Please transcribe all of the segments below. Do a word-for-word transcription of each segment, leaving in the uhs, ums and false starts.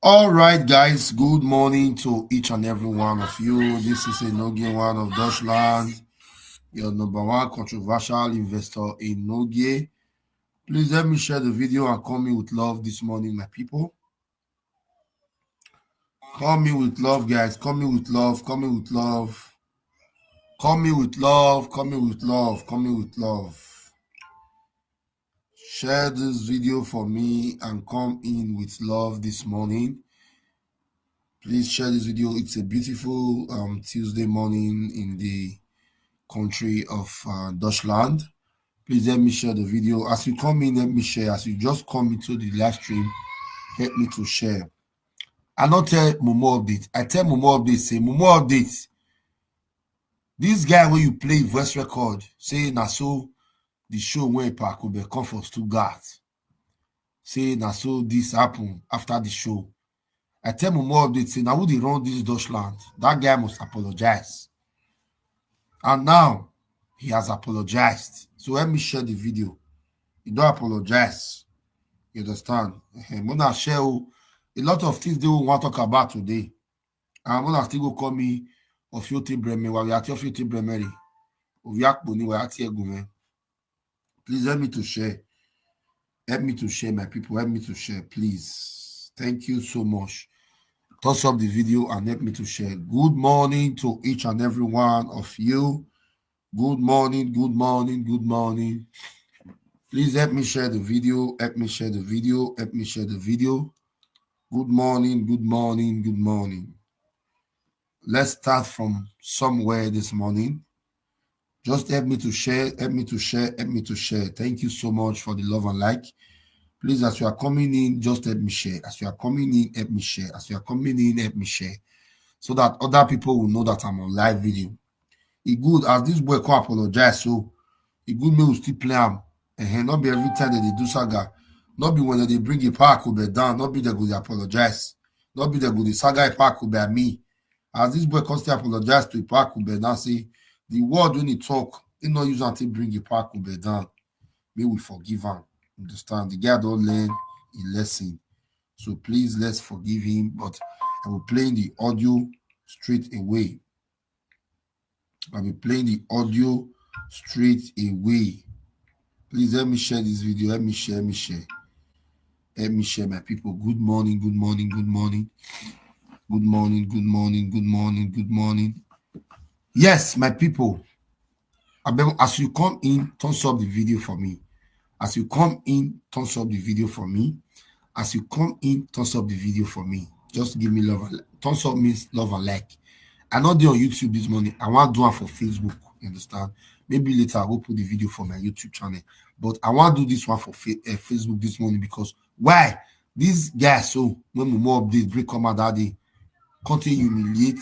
All right, guys, good morning to each and every one of you. This is Enogie One of Deutschland, your number one controversial investor in Nogie. Please help me share the video and call me with love this morning, my people. Call me with love, guys. Call me with love. Call me with love. Call me with love. Call me with love. Call me with love. Share this video for me and come in with love this morning. Please share this video. It's a beautiful um, Tuesday morning in the country of uh, Deutschland. Please help me share the video. As you come in, help me share. As you just come into the live stream, help me to share. I not tell Momo update. I tell Momo update, say Momo update. This guy where you play voice record, say na so the show when Park Obe come for Stuttgart. Say na so this happen after the show. I tell Momo update, say now who they run this Deutschland? That guy must apologize. And now he has apologized. So let me share the video. You don't apologize. You understand? Mona share a lot of things they want to talk about today. And Mona still go call me Ofiote Breme. Wa ati Ofiote Breme. Oviakpo ni wa ati egume. Please help me to share. Help me to share, my people. Help me to share, please. Thank you so much. Thumbs up the video and help me to share. Good morning to each and every one of you. Good morning, good morning, good morning. Please help me share the video. Help me share the video. Help me share the video. Good morning, good morning, good morning. Let's start from somewhere this morning. Just help me to share, help me to share, help me to share. Thank you so much for the love and like. Please, as you are coming in, just help me share. As you are coming in, help me share. As you are coming in, help me share. So that other people will know that I'm on live video. It good as this boy come apologize. So it good me will still play him. And not be every time that they do saga. Not be when they bring a Park Obe down. Not be they go dey apologize. Not be they go dey saga a Park Obe at me. As this boy come still apologize to a Park Obe now say the word when he talk, he not use until bring a Park Obe down. May we forgive him. Understand? The guy don't learn a lesson. So please let's forgive him. But I will play the audio straight away. I'll be playing the audio straight away. Please help me share this video. Help me share, help me share. Help me share, my people. Good morning, good morning, good morning. Good morning, good morning, good morning, good morning. Yes, my people. Abem, as you come in, thumbs up the video for me. As you come in, thumbs up the video for me. As you come in, thumbs up the video for me. Just give me love. And, thumbs up means love and like. I not do on YouTube this morning. I want to do one for Facebook. You understand? Maybe later I'll go put the video for my YouTube channel. But I want to do this one for fa- uh, Facebook this morning because why? This guy, so when we more update, break come out that day, continue humiliate.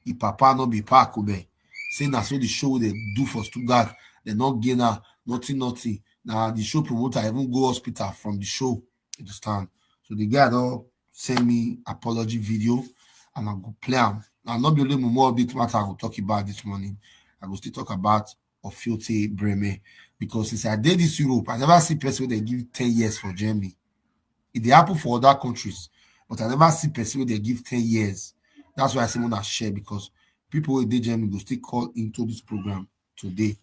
If papa not be Park Obe. Say na so the show they do for Stuttgart. They not gain her, nothing, nothing. Now the show promoter even go hospital from the show. You understand? So the guy don't send me apology video and I go play him. Now not be only more update matter I go talk about this morning. I go still talk about Ofiote Breme because since I did this Europe, I never see person they give ten years for Germany. It they happen for other countries, but I never see person they give ten years. That's why I say want to share because people with Germany go still call into this program today.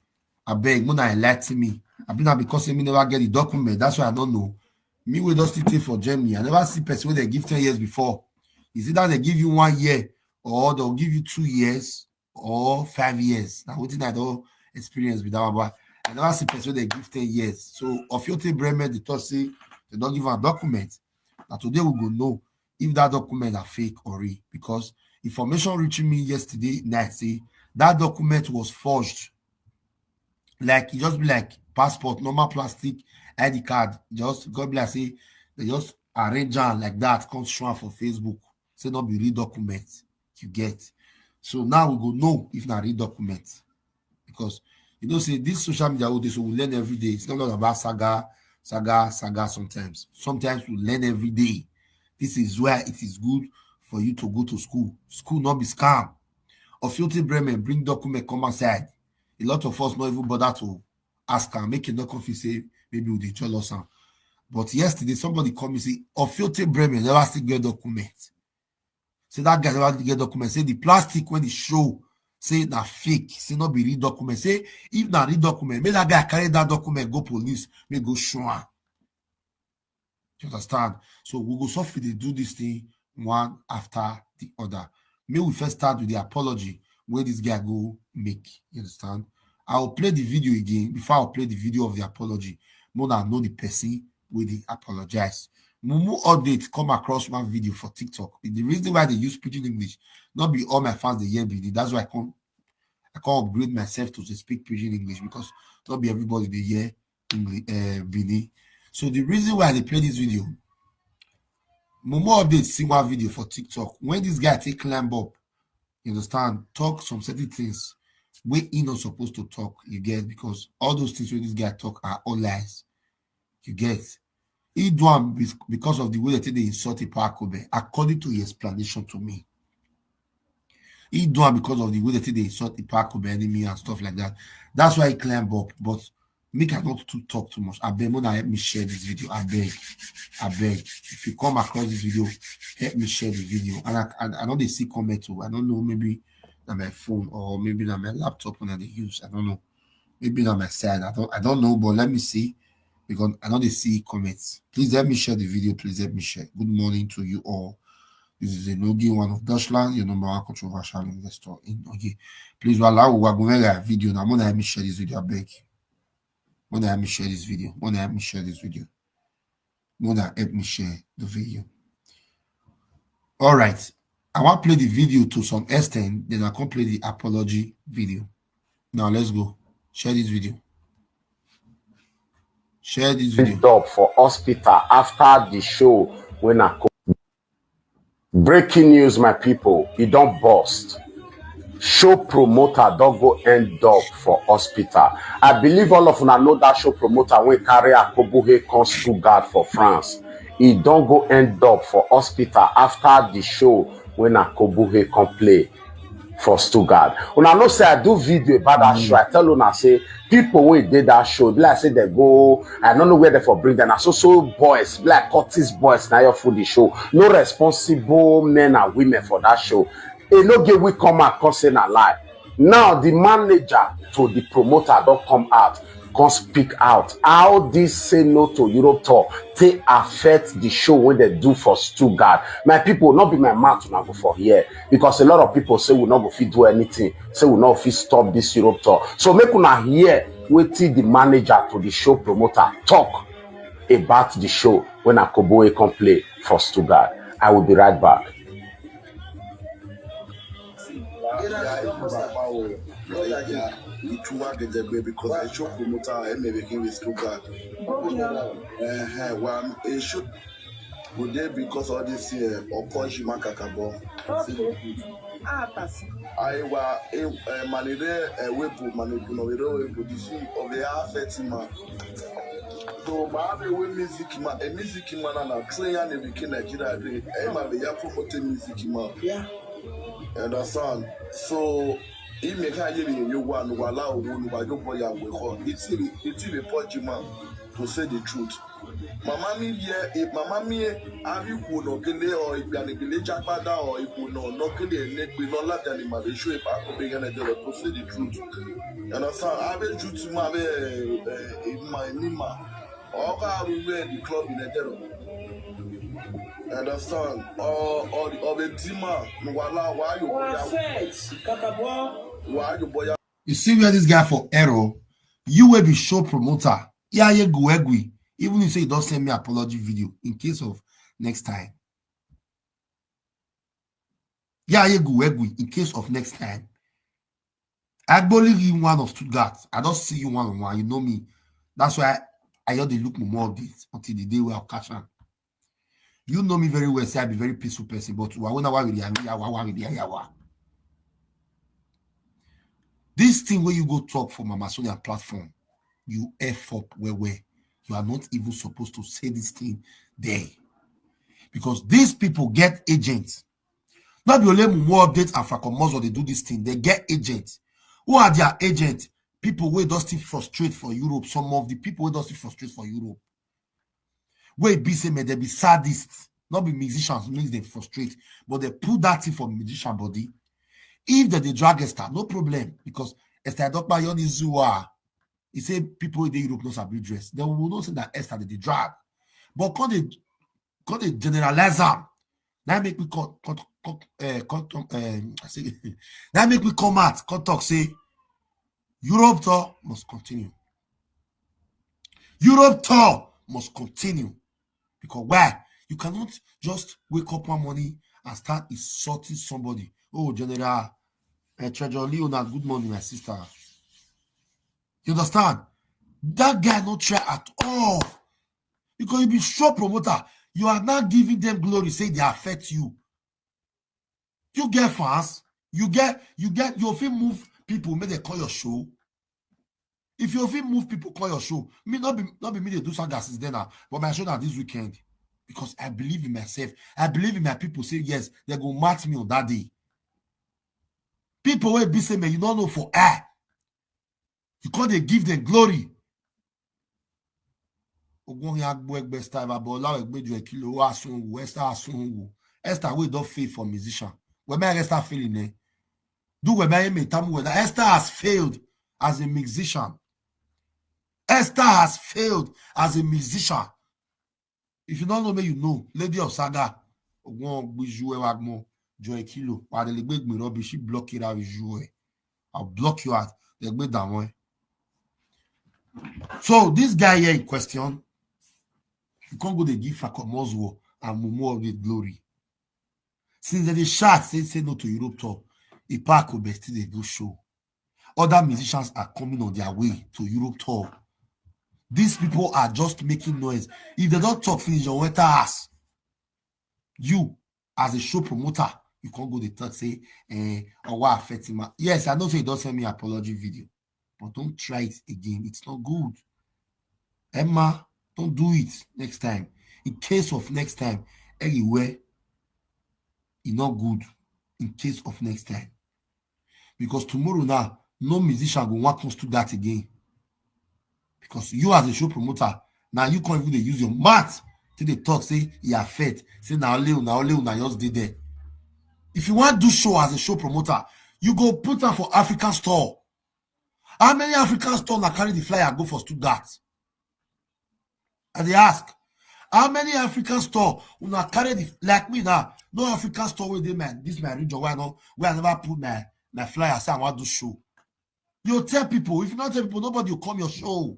I beg, when I enlighten me. I been because me never get the document. That's why I don't know. Me we don't still take for Germany. I never see person they give ten years before. Is it that they give you one year or they'll give you two years or five years? Now what did I do experience with that? But I never see person they give ten years. So Ofiote Breme the talk say they don't give a document. Now today we go know if that document are fake or real because information reaching me yesterday night say that document was forged. Like it just be like passport, normal plastic I D card. Just go be like say they just arrange am like that, come show am for Facebook. Say not be real document you get. So now we go know if na real document because you know say this social media all day so we learn every day. It's not all about saga, saga, saga. Sometimes, sometimes we learn every day. This is why it is good for you to go to school. School not be scam. Ofiote Bremen bring document come outside. A lot of us not even bother to ask am, make it not confuse say maybe we dey jealous am. But yesterday, somebody come and say, Ofiote Bremen never still get document. Say that guy never get document. Say the plastic when the show say na fake, say not be real document. Say if na real document, make that guy carry that document go police, make go show am. You understand? So we go suffer to do this thing one after the other. May we first start with the apology where this guy go make. You understand? I'll play the video again. Before I'll play the video of the apology, more than know the person where they apologize. Mumu update come across one video for TikTok. The reason why they use pidgin English, not be all my fans they hear Bini. That's why I can't I can't upgrade myself to speak pidgin English because not be everybody they hear English uh, Bini. So the reason why they play this video, Mumu update see one video for TikTok when this guy take climb up, you understand, talk some certain things where he not supposed to talk. You get, because all those things where this guy talk are all lies. You get, he do am because of the way that they insult Ipa Akobe, according to his explanation to me. He do am because of the way that they insult Ipa Akobe enemy and stuff like that. That's why he climb up. But make I not to talk too much. I beg, Mona, help me share this video. I beg, I beg. If you come across this video, help me share the video. And I, I, I know they see comment too. I don't know, maybe on my phone or maybe on my laptop when I use. I don't know. Maybe on my side. I don't I don't know, but let me see. Because I know they see comments. Please help me share the video. Please help me share. Good morning to you all. This is Enogi, one of Dutchland, your number one controversial investor in Ogi. Please allow Wagumera video. Now, Mona, help me share this video. I beg. Mona, help me share this video. Mona, help me share this video. Mona, help me share the video. All right. I want to play the video to some extent. Then I can play the apology video. Now let's go. Share this video. Share this video. End up for hospital after the show when I come. Breaking news, my people, it don't burst. Show promoter don't go end up for hospital. I believe all of una know that show promoter when carry Akobuhe come Stuttgart for France. He don't go end up for hospital after the show when Akobuhe come play for Stuttgart. Una know say I do video about that show. I tell una say people wey dey that show, be like say they go, I don't know where they for bring them. Na so so boys, be like Curtis boys, now your food the show. No responsible men and women for that show. E no get we come out come say na lie. Now the manager to the promoter don't come out, come speak out. How this say no to Europe tour they affect the show when they do for Stuttgart. My people, not be my mouth una go for here because a lot of people say we not go fit do anything, say we not fit stop this Europe tour. So make una hear wetin the manager to the show promoter talk about the show when Akoboye come play for Stuttgart. I will be right back. Ituma Gedegbe because I show promoter Emere King with Stuttgart. Uh-huh. Well, it should go there because all this year or Kojima Kakabo. Okay. Ah, pass. Aiwa, eh, eh, manere, eh, wepu, manepu, no, we don't wepu, this thing of the asset, man. So, ma have a way music, man, a music, man, and a train, and a weekend, Nigeria, eh, man, we are promoting music, man. Yeah. You understand? So, he make her give you one, wala, one, wala, you boy, and we call. It's in, it's in a punch, man, to say the truth. Mama mi ye, eh, mama mi ye, abi kò nà kele or ìgbàlejò jápadà or ipò nà nà kele ẹlẹgbẹ lọ láti àlè màbẹ ṣó ìpà kò bẹ yẹn lẹjọ lọ tó say the truth. You understand? Abe ju ti ma be eh eh ma ni ma. Ọkọ arúgbó ẹ di club in ẹjẹ lọ. You understand? Ọ ọ ọbẹ tí ma wàhálà wàá yóò Wọ́n bọ́yá fẹ́ẹ̀t kàkàbọ́. wàá yóò bọ́yá. You see where this guy for error? You will be show promoter. Yeah, you go egwi. Even you say you don't send me apology video in case of next time. Yeah, you go egwi in case of next time. I only you one of Stuttgart. I don't see you one on one. You know me. That's why I only look more of this until the day where I'll catch am. You know me very well. Say I be very peaceful person, but wa wona wa with ya wa wa with ya wa. This thing where you go talk for Mama Sonia platform, you F up where where you are not even supposed to say this thing there, because these people get agents. Not be only more update and Fakomozo they do this thing. They get agents. Who are their agents? People where does still frustrate for Europe. Some of the people where does still frustrate for Europe. Wey be say, may they be sadists, not be musicians, means they frustrate, but they put that thing for musician body. If they dey drag Esther, no problem, because Esther Edokpa Yoni Zua, he say people in the Europe no sabi dress. Then we will not say that Esther dey drag. But come dey, come dey generalize am. That make me come, come, come, uh, come, come, um, I say, that make me come out, come talk, say, Europe tour must continue. Europe tour must continue. Because why? You cannot just wake up one morning and start insulting somebody. Oh, General, uh, Treasure Leonard, good morning, my sister. You understand? That guy no try at all. Because you be show promoter, you are now giving them glory, say they affect you. You get fans, you get, you get, you fit move people, make they call your show. If you fit move people, call your show. Me not be, not be me they do saga since then now, but my show now this weekend, because I believe in myself. I believe in my people. Say yes, they go match me on that day. People will be say, man, you don't know for air. You can't dey give them glory. Ogun ya gbo egbe Esther, but Ola egbe ju e kilo, wa sun wo, Esther sun wo. Esther wey don fail for musician. We make Esther fail in, eh? Do we make me tamu we that Esther has failed as a musician. Esther has failed as a musician. If you don't know me, you know. Lady of Saga, Ogun Gbiju Ewagmo, Joy Kilo, wa de le gbe rubbish, she block it out with you, eh. I'll block you out. They gbe down, eh. So this guy here in question, you can't go dey give Fakomozwo and Mumu of the glory. Since they shout, say, say no to Europe tour, Ipako Besti they do show. Other musicians are coming on their way to Europe tour. These people are just making noise. If they don't talk, finish your winter ass. You, as a show promoter, you can't go dey talk, say, eh, or what affect him. Yes, I know say you don't send me apology video, but don't try it again. It's not good. Emma, don't do it next time. In case of next time, anywhere, it's not good. In case of next time. Because tomorrow now, no musician go want us to that again. Because you as a show promoter, now you can't even dey use your mouth to dey talk, say you are fit. Say now only, now only, now just dey there. If you want do show as a show promoter, you go put am for African store. How many African store na carry the flyer go for Stuttgart? I dey ask, how many African store una carry the, like me now? No African store wey dey my, this my region where I no, where I never put my, my flyer, say I want do show. You tell people. If you not tell people, nobody will come your show.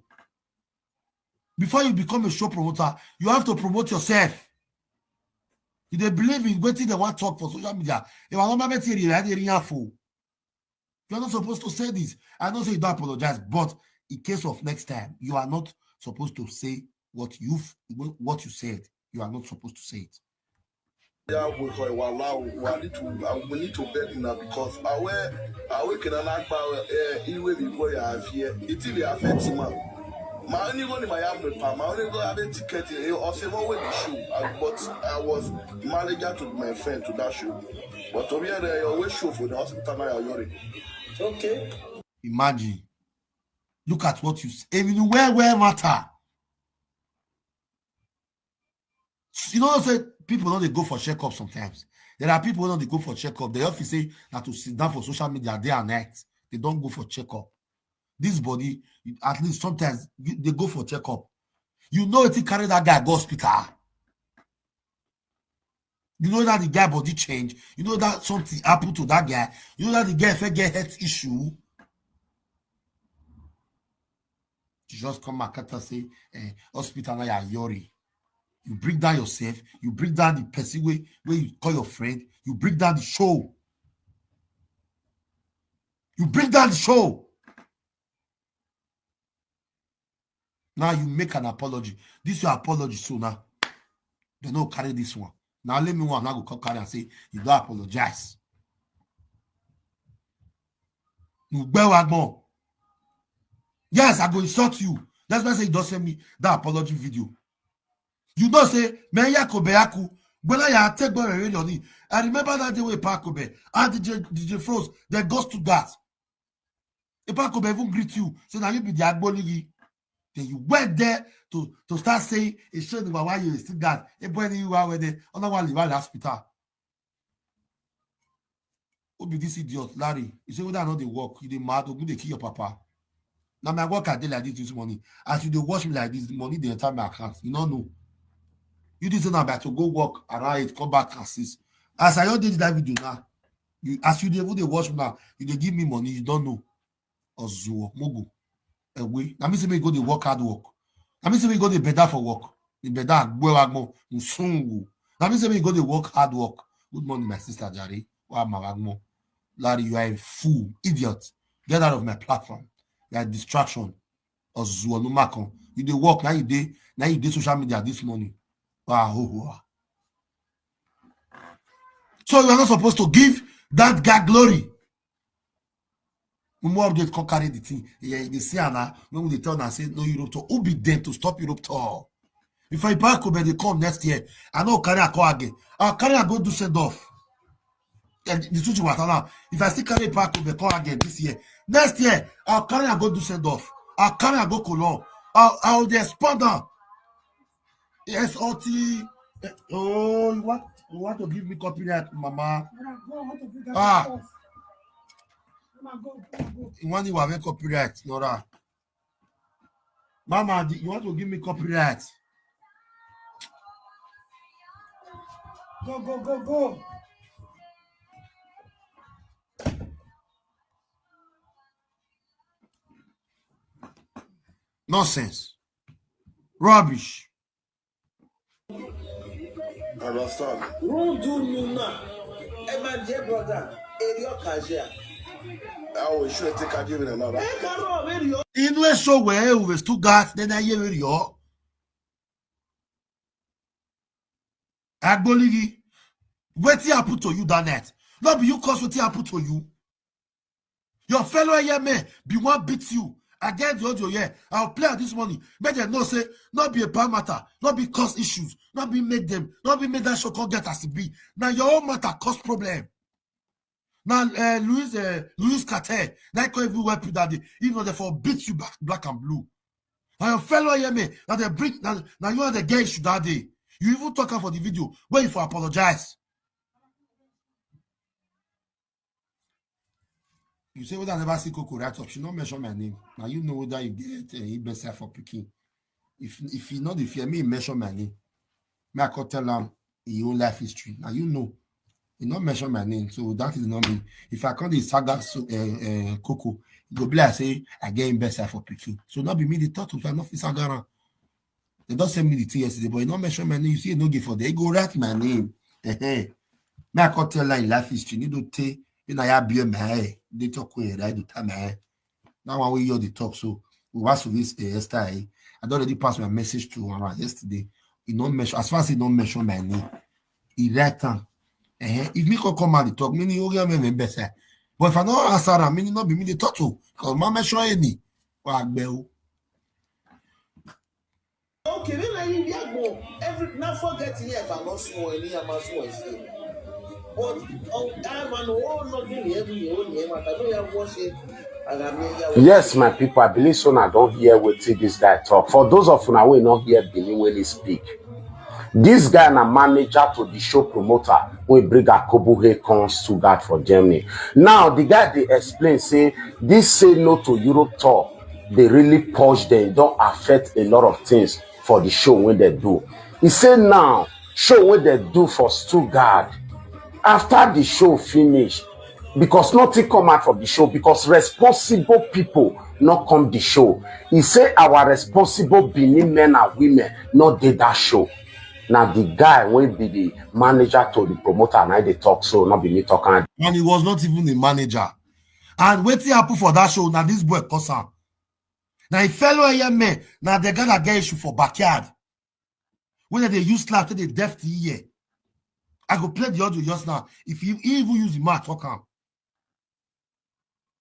Before you become a show promoter, you have to promote yourself. You dey believe in wetin they want talk for social media. If I don't remember, they are for. You're not supposed to say this. I know say you don't apologize, but in case of next time, you are not supposed to say what you've, what you said. You are not supposed to say it. Yeah, we for a while now, we need to, uh, we need to beg now because I wear, I wear can I like power, eh, he will be boy I fear. It will affect him. My only one in my arm, my only go have a ticket. He also one way the show, uh, but I was manager to my friend to that show. But to be there, I always show for the hospital now. Yori. Okay. Imagine. Look at what you say. Even where, where matter. You know, say people don't they go for checkup sometimes. There are people don't they go for checkup. They often say that to sit down for social media day and night. They don't go for checkup. This body, at least sometimes you- they go for checkup. You know, it carry that guy go hospital. You know that the guy body change. You know that something happened to that guy. You know that the guy if get health issue. You just come back and say, eh, hospital now you're yori. You bring down yourself. You bring down the person where, where you call your friend. You bring down the show. You bring down the show. Now you make an apology. This your apology, so now they no carry this one. Now let me one. Now go come carry and say you don't apologize. You bear wagbon. Yes, I go insult you. That's why I say you don't send me that apology video. You don't say, man, Yako Beyaku. When I take boy really on it. I remember that day we Park Obe and D J D J Froze. They goes to that. If Park Obe even greet you, say now you be the Agboligi. Then you went there to, to start saying, "A show the why you still got a boy you are with the other one, you are hospital." Who be this idiot, Larry? You say, "Whether I know they work, you dey mad, or they kill your papa." Now my work I did like this this morning. As you dey watch me like this, the money they enter my account. You don't know. You didn't know about to go work around eight, come back at six. As I just did that video now, you, as you dey even dey watch me now, you dey give me money, you don't know. Ozuo, Mogo, away. That means say you go dey work hard work. That means say you go dey better for work. The better, Agbo Agbo, Nsungu. That means say you go dey work hard work. Good morning, my sister Jare. Wa Mawagmo. Larry, you are a fool, idiot. Get out of my platform. You are a distraction. Ozuo, no Makon. You dey work, now you dey, now you dey social media this morning. Wow, ho, ho, ah. So you are not supposed to give that guy glory. We more update come carry the thing. Yeah, you see, and when we dey tell am say no Europe tour, who be them to stop Europe tour? If I pack Kobe, they come next year, I no carry a call again. I'll carry a go do send off. Yeah, the, the truth is what now. If I still carry pack Kobe call again this year, next year I'll carry a go do send off. I'll carry a go Cologne. I'll, I'll dey expand am. Yes, Oti. Eh, oh, you want, you want to give me copyright, Mama? Una go, I want to bring am Ah. First. Una go, una go. You want you have a copyright, Nora? Mama, do you want to give me copyright? Go, go, go, go. Nonsense. Rubbish. Understand? Who do you now? And my dear brother, Elio Kajia. I will sure take a give in another. Inú èso wẹ̀ ẹ́ òwe Stuttgart, then I hear you. Agboligi, wetin happen to you that night? No be you cause wetin happen to you. Your fellow here men be one beat you. I get the audio here. I'll play am this morning. Make them know say, not be a bad matter, not be cause issues, not be make them, not be make that show come get as it be. Now your own matter cause problem. Now, uh, Louis, uh, Louis Cartel, that come even wipe you that day. Even they for beat you back, black and blue. Now your fellow here men, now they bring, now, now you are the gay issue that day. You even talk am for the video where you for apologize. You say, "Whether I never see Coco write up, she not mention my name." Now you know whether you get uh, best for picking. If if you know the fear, me mention my name. Me I come tell am in your own life history. Now you know. You not mention my name, so that is not me. If I call the saga so, uh, uh, Coco, it go be like say I get him best for picking. So not be me the talk to, so I not fit saga am. They don't send me the thing yesterday, but you not mention my name. You see, you no give for there. You go write my name. Me I come tell her in life history. You don't take, you know, I bear my hair. They talk where I do time my hair. Now I will hear the talk. So we was with this uh, Esther. Eh? I don't already pass my message to her yesterday. You not mention, as far as you don't mention my name, he write am. Eh, if me come come out the talk, meaning you get me best. Eh? But if I don't answer am, meaning not be me the talk to, because my mention any. Wa gbẹ o. Okay, then I hear go every now forget here, but not small any am as well. But oh, I man, oh, not really every year, only I know you watch it. And I mean, yeah, Yes, my people, I believe so. I don't hear wetin this guy talk. For those of una wey no hear Benin when he speak, this guy na manager to the show promoter wey bring Akobuhe come Stuttgart for Germany. Now the guy dey explain say this say no to Europe tour dey really push dem, don affect a lot of things for the show wey dem do. He say now show wey dem do for Stuttgart, after the show finish, because nothing come out from the show, because responsible people no come the show. He say our responsible Benin men and women no dey that show. Now the guy wey be the manager to the promoter na dey talk, so no be me talk am. And he was not even a manager. And wetin happen for that show, now this boy cause am. Now a fellow A M A, now they gonna get issue for backyard. When they use slap, they deaf to ear. I go play the audio just now. If you even use the mouth, talk am.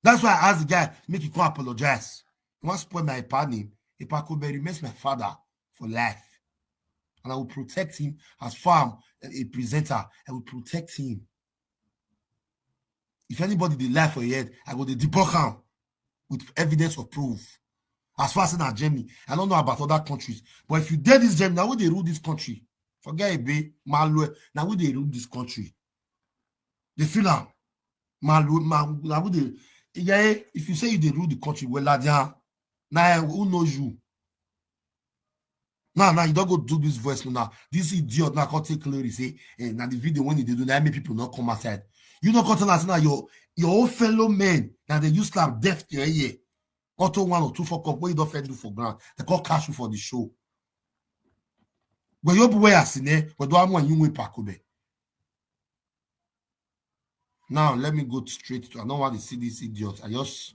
That's why I asked the guy, make you come apologize. He wants to spoil my pa name. Ipa Kobe remains my father for life. And I will protect him as far as a presenter. I will protect him. If anybody dey lie for your head, I go dey debunk am with evidence of proof. As far as na Germany, I don't know about other countries. But if you dey this Germany, na we dey rule this country. Forget Ebe, Malue, na we dey rule this country. Dey feel am. Malue, ma, na we dey. Yeah, if you say you dey rule the country, well, Ladia, na who knows you? Now, now you don't go do this voice now. This idiot now can't take clearly say, eh, now the video when they do that, many people not come outside. You know, come tell us now your your own fellow men that they use slap death to your ear. Auto one or two fuck up, what you don't fit do for ground. They call cash you for the show. Well, you be where I seen there, but do I want you with Pakobe? Now, let me go straight to, I don't want to see this idiot. I just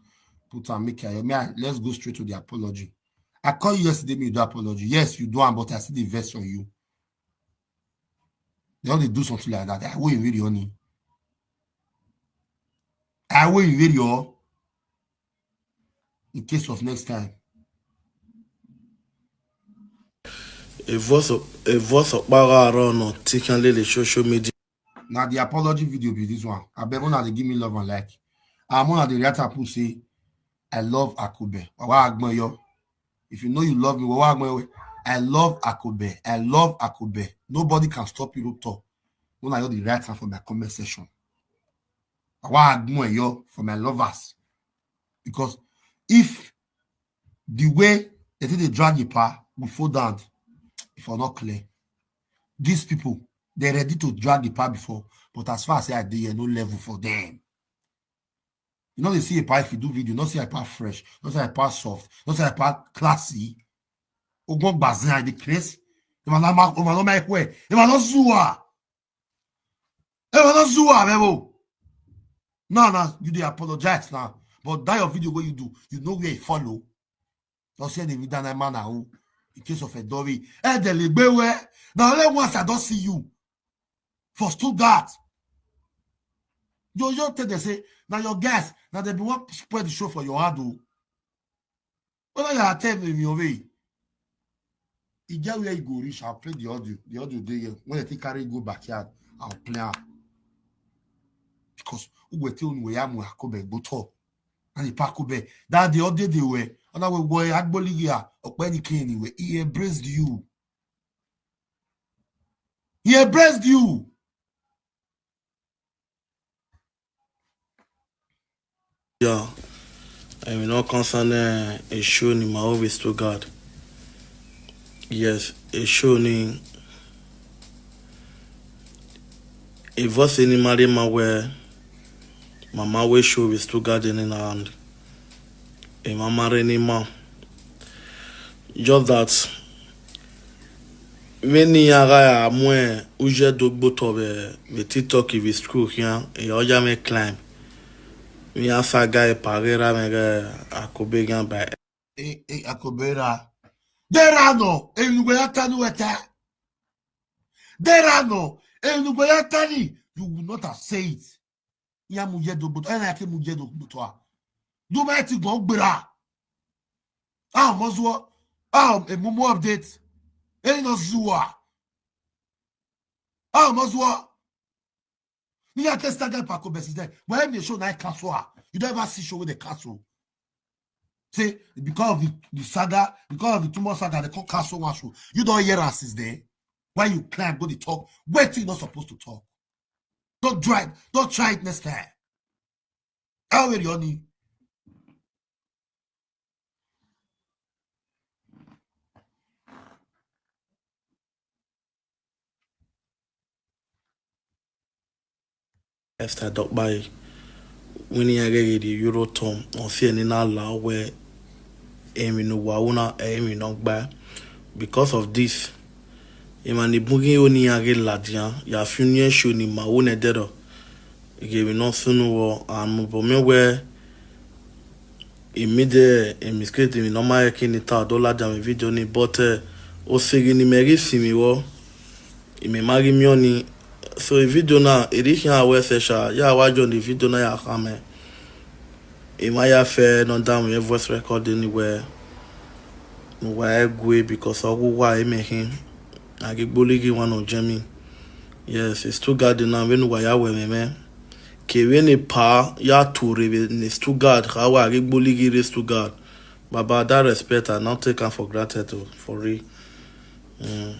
put and make it. May I, let's go straight to the apology. I call you yesterday, me do apology. Yes, you do am, but I see the verse on you. They only do something like that. I will invade your knee. I will invade your in case of next time. A voice of a voice of power around on Tikanlele social media. Now the apology video be this one. I bet when they give me love and like. I'm one of the react and put say, "I love Akobe." Wawa Agboyo. If you know you love me, Wawa Agboyo. "I love Akobe. I love Akobe. Nobody can stop you, talk." When I hear the right hand for my comment section. Wawa Agboyo for my lovers. Because if the way they think they drag the par, we fall down. If I'm not clear, these people, they're ready to drag the par before. But as far as I dey here, no level for them. You know, they see a par if you do video, not see a par fresh, not see a par soft, not see a par classy. Ogon bazin, I decrease. If I not my, if I not my way, if I not Zua, if I not Zua, Memo. No, no, you dey apologize now. But that your video where you do, you know where you follow. Don't say any that man now. In case of a dory, eh, the legbewe. Now let once I don't see you for Stuttgart. You you tell they say now your guys now they be want spread the show for your hand. Oh. When I tell them your way, e get where you go reach. I'll play the audio. The audio dey here. When I take carry go backyard, I'll play am. Because who go tell me where I'm go talk. And the pack go back. That the other day where and I will go Agboligia or any anywhere. He embraced you. He embraced you. Yeah. I mean, not concern uh, a show ni my always to God. Yes, a show ni a verse ni Mary ma where mama we show is to God in hand. A mama ni ma. Just that when you are more uje do boto be TikTok if it's true here, a oja me climb. Mi asaga e parera me ga akobegan by e e akobera. Dera no, e you go tanu eta. Dera no, e you go tani, you will not have said it. Ya mu yedo but, ena ke mu yedo but wa. Do me ti go gbera. Ah, mozuo. Ah, e mu mu update. E no zuwa. Ah, mozuo. Me, I test that guy Paco versus them. When they show night castle, ah, you don't ever see show with the castle. Say, because of the, the saga, because of the too much saga, they call castle one show. You don't hear us is there. Why you climb, go the talk? Wait till you're not supposed to talk. Don't try, don't try it next time. How will you need? Esther Dokpai, winning again the Euro term on C N N la where Emi no wauna Emi no gba. Because of this, Emma ni bungi oni again ladian, ya funia show ni maune dedo. Gave no sunu wo and mubome where Emi de emi skate emi normal eke ni ta dollar jam video ni but eh, o segi ni meri simi wo emi mari mioni. So a video na eri hin awe sesha ya wa join the video na ya kame. Ema ya fe no down your voice record anywhere. No wa egwe because ogu wa eme hin. Agi gboligi one of Jemmy. Yes, it's too God na we no wa ya we meme. Ke we ne pa ya to re we ne Stuttgart, ka wa agi gboligi re Stuttgart. Baba, that respect, I not take am for granted o, for real. Mm.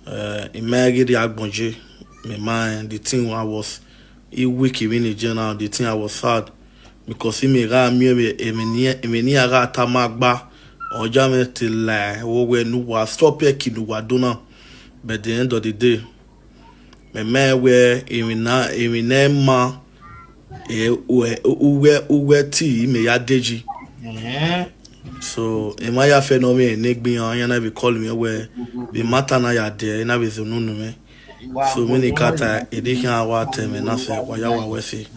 Uh, imagine the Agbonje, my mind, the thing I was, he weak even in general, the thing I was sad because he may ra mi eme eme ni ara tamagba oja me ti la wo we nu wa stop e kinu wa dona. But the end of the day, me me we even na even na ma e uwe uwe uwe ti me ya deji. So e ma ya fe no me ne gbin an ya na be call me we be matter na ya de na be zununu me. So many kata edition awa teme na fe wa ya wa we fe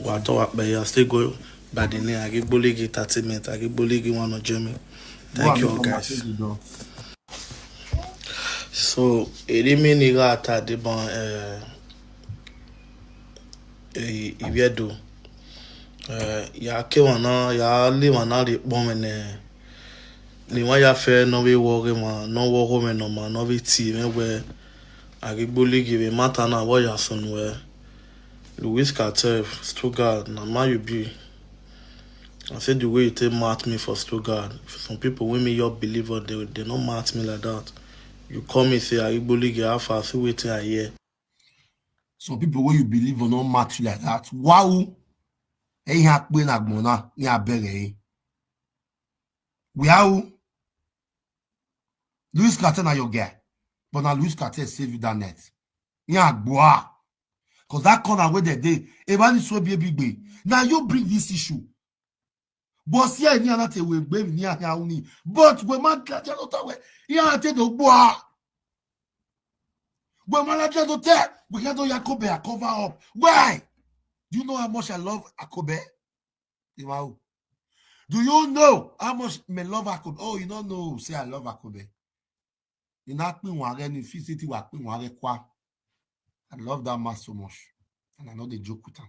wa to wa pe ya still go by the name Agigboligi Entertainment, Agigboligi one of Jimmy. Thank you all, guys. So eri mi ni ga ta de ban eh eh ibi edo eh ya ke wana ya le wana re pon me ne ni wa ya fe no we wo re ma no wo ho me no ma no we ti me we Agigboligi we matter na wo ya sunu we. Luis Cartel, Stuttgart, na man you be. I say the way you take match me for Stuttgart, some people wey me your believer, they they no match me like that. You call me say Agigboligi, how far? See wetin I hear. Some people wey you believe will not match you like that. Wow. Hey, ha pe na gbona ni abere. Wow. Luis Cartel na your guy. But now Luis Cartel save you that net. Yeah, boy. Cause that corner where they dey, Evani so be a big way. Now you bring this issue. But here ni anate we gbe ni anya uni. But we man ka jalo ta we. Ya te do gbo. We man la jalo te. We can do Akobe a cover up. Why? Do you know how much I love Akobe? Wow. Do you know how much me love Akobe? Oh, you don't know. Say I love Akobe. You not pin one again. If you see what pin one again, I love that man so much. And I know they joke with him.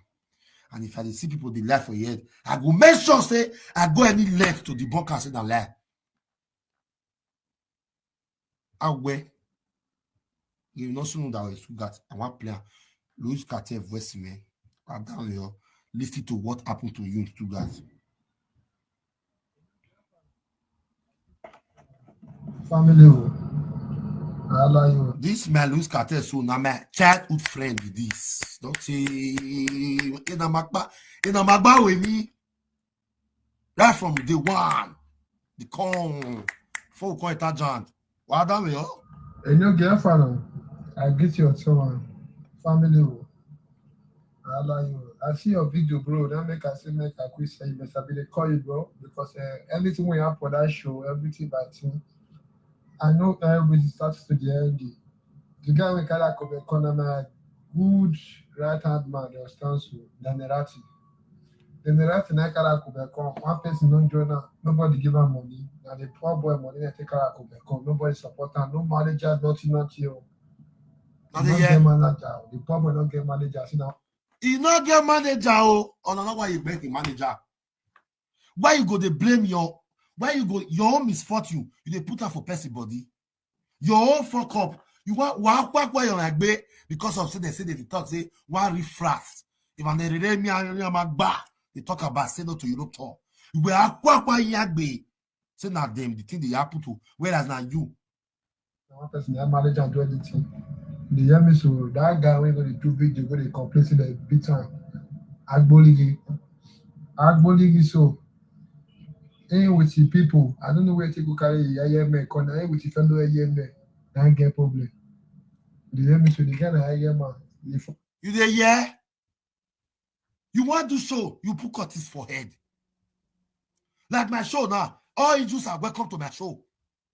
And if I dey see people dey lie for your head, I go make sure say I go any length to debunk and say na lie. Awe. You no soon that way Stuttgart. I want player. Luis Cartel voice me. I down here. Listen to what happened to you in Stuttgart. Family o. Wahala you. This my Luis Cartel so na my childhood friend be this. Don't say in a magba in a magba with me. Right from day one. The con before we call it a giant. Well done, yo. And you get fun. I get your turn. Family o. Wahala you. I see your video, bro. That make I say make I quick say you must be the call you, bro. Because uh, anything we have for that show, everything by team. I know everybody starts to the end. The guy we call Akobe Konana, good right hand man, they stand so. Then the rat. Then the rat na call Akobe Kon. One person don't join am. Nobody give am money. Now the poor boy money they take call Akobe Kon. Nobody support am. No manager, nothing, nothing. Oh. Not get manager. The poor boy don't get manager. See now. He not get manager. Oh, oh no, no, why you beg the manager? Why you go dey blame your why you go your own misfortune? You dey put am for person body. Your own fuck up. You want why why why you're like because of say they say they talk say why riffraff. If an erere mi an mi an ma gba they talk about say no to Europe tour. You go akwa akwa yagbe. Say na them the thing they happen to whereas na you. Na one person that manage and do anything. They hear me so that guy when go dey do video go dey complain say they beat am. Agboligi. Agboligi so him with the people. I don't know where to go carry the I M A come. Na him with the fellow I M A. That get problem. They hear me so the guy na I M A. If You dey hear? You want do show, you put Curtis for head. Like my show now, all angels are welcome to my show.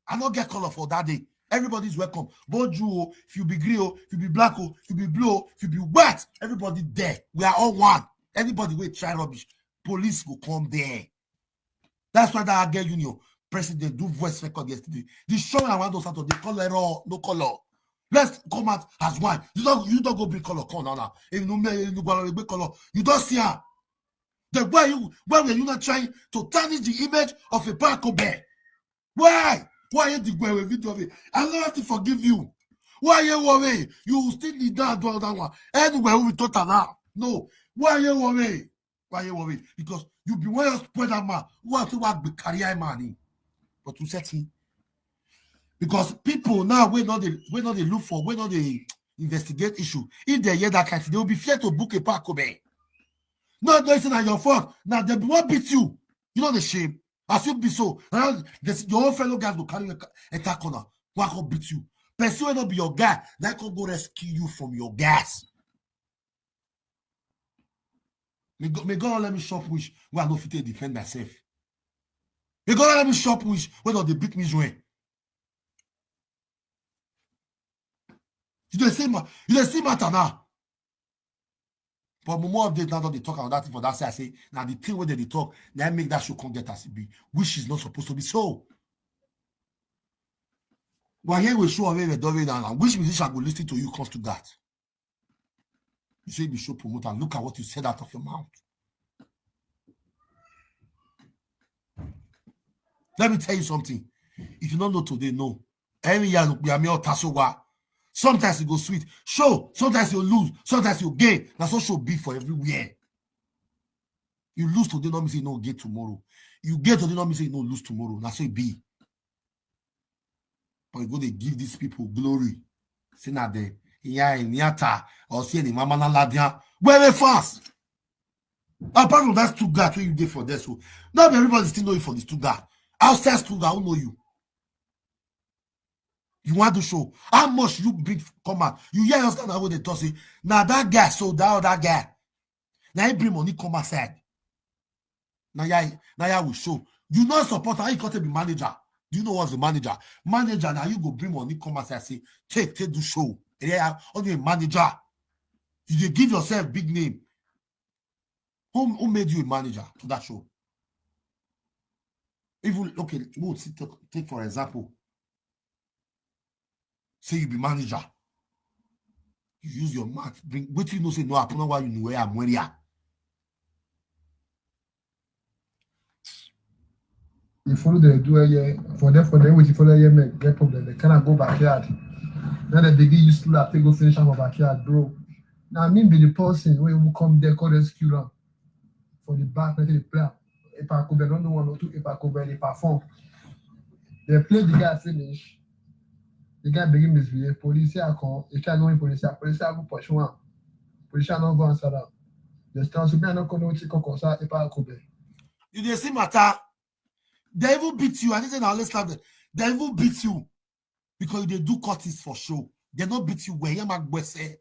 I no get color for that day. Everybody is welcome. Both you, oh, if you be green, oh, if you be black, oh, if you be blue, oh, if you be white, everybody there. We are all one. Anybody wey try rubbish, police go come there. That's why that Agge Union president do voice record yesterday. The show I want to start on the color error, no color. Let's come out as one. You don't you don't go bring color come now now. If no me you go bring color, you don't see her. Then why you why were you not trying to tarnish the image of a Park Obey? Why? Why you did go with video of it? I don't have to forgive you. Why you worry? You will still need that do that one. Anyway, we talk now. No. Why you worry? Why you worry? Because you be well spoil that man. Who want to work with career man? But to set him. Because people now, we know they, we know they look for, we know they investigate issue. If they hear that kind of thing, they will be fear to book a park over. No, no, it's not your fault. Now they will beat you. You know the shame. As you be so, now this, your own fellow guys will carry a, a car corner. Why come beat you? Person will not be your guy. That can go rescue you from your guys. May God, may God let me shop wish where I no fit take defend myself. May God let me shop wish where they beat me join. You dey see ma, you dey see matter now. But more update now don dey talk about that thing for that side. I say now the thing where they dey talk, they make that show come get as it be, which is not supposed to be so. Why here we show away the doorway now? Which musician go listen to you comes to that? You say you be show promoter. Look at what you said out of your mouth. Let me tell you something. If you don't know today, no. Every year, we are mere tasowa. Sometimes you go sweet. Show, sometimes you lose, sometimes you gain. That's what show be for everywhere. You lose today, not mean say you no get tomorrow. You get today, not mean say you no lose tomorrow. That's what it be. But you go dey give these people glory. Say na the iya inyata or say ni mama na ladia. Where they fast? Apart from that Stuttgart where you dey for there, so not everybody still know you for the Stuttgart. Outside Stuttgart, who know you? You want to show how much you bring come out. You hear us now when they talk say, now that guy, so that other guy. Now he bring money come outside. Now yeah, now yeah we show. You not support how you got to be manager. Do you know what's the manager? Manager, now you go bring money come outside say, take, take do show. Yeah, only a manager. You dey give yourself big name. Who, who made you a manager to that show? Even okay, we'll see, take, take for example. Say you be manager. You use your mouth, bring what you know say no happen why you know where I'm where ya. You follow the do here for them for them with you follow here make get problem. They cannot go backyard. Then they begin you still have to go finish am for backyard, bro. Now me be the person wey even come there come rescue am for the back make the player. Epa Kobe don't know one or two Epa Kobe dey perform. They play the guy finish. The guy begin misbehave. Police here come. He try go in police here. Police here go pursue am. Police here no go answer am. They stand so me I no come know wetin come concern Epa Kobe. You dey see matter. They even beat you. I think say na always slap them. They even beat you because you dey do cuttings for show. They no beat you well. Hear my boy say.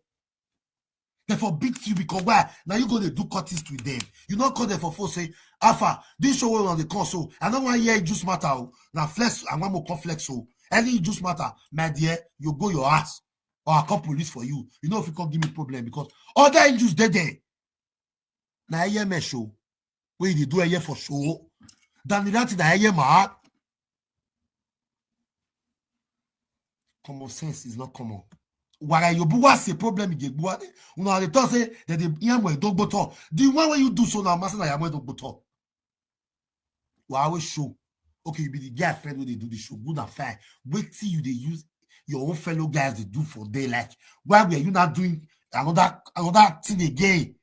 They for beat you because why? Now you go dey do cuttings with them. You no call them for phone say, Alpha, this show wey una dey come so. I no wan hear juice matter o. Na flex, I wan more come flex o. Any juice matter, my dear, you go your ass. Or I call police for you. You know if you come give me problem because other juice dey there. Na A M S show. Wey you dey do here for show. Than that thing na A M R. Common sense is not common. Wara yobu wa say problem you dey gbua. Una dey talk say that the yam wey don gbotọ. The one wey you do so now, master na yam wey don gbotọ. Wa always show. Okay, you be the guy friend wey dey do the show. Good and fine. Wait till you dey use your own fellow guys dey do for day. Like, why were you not doing another another thing again?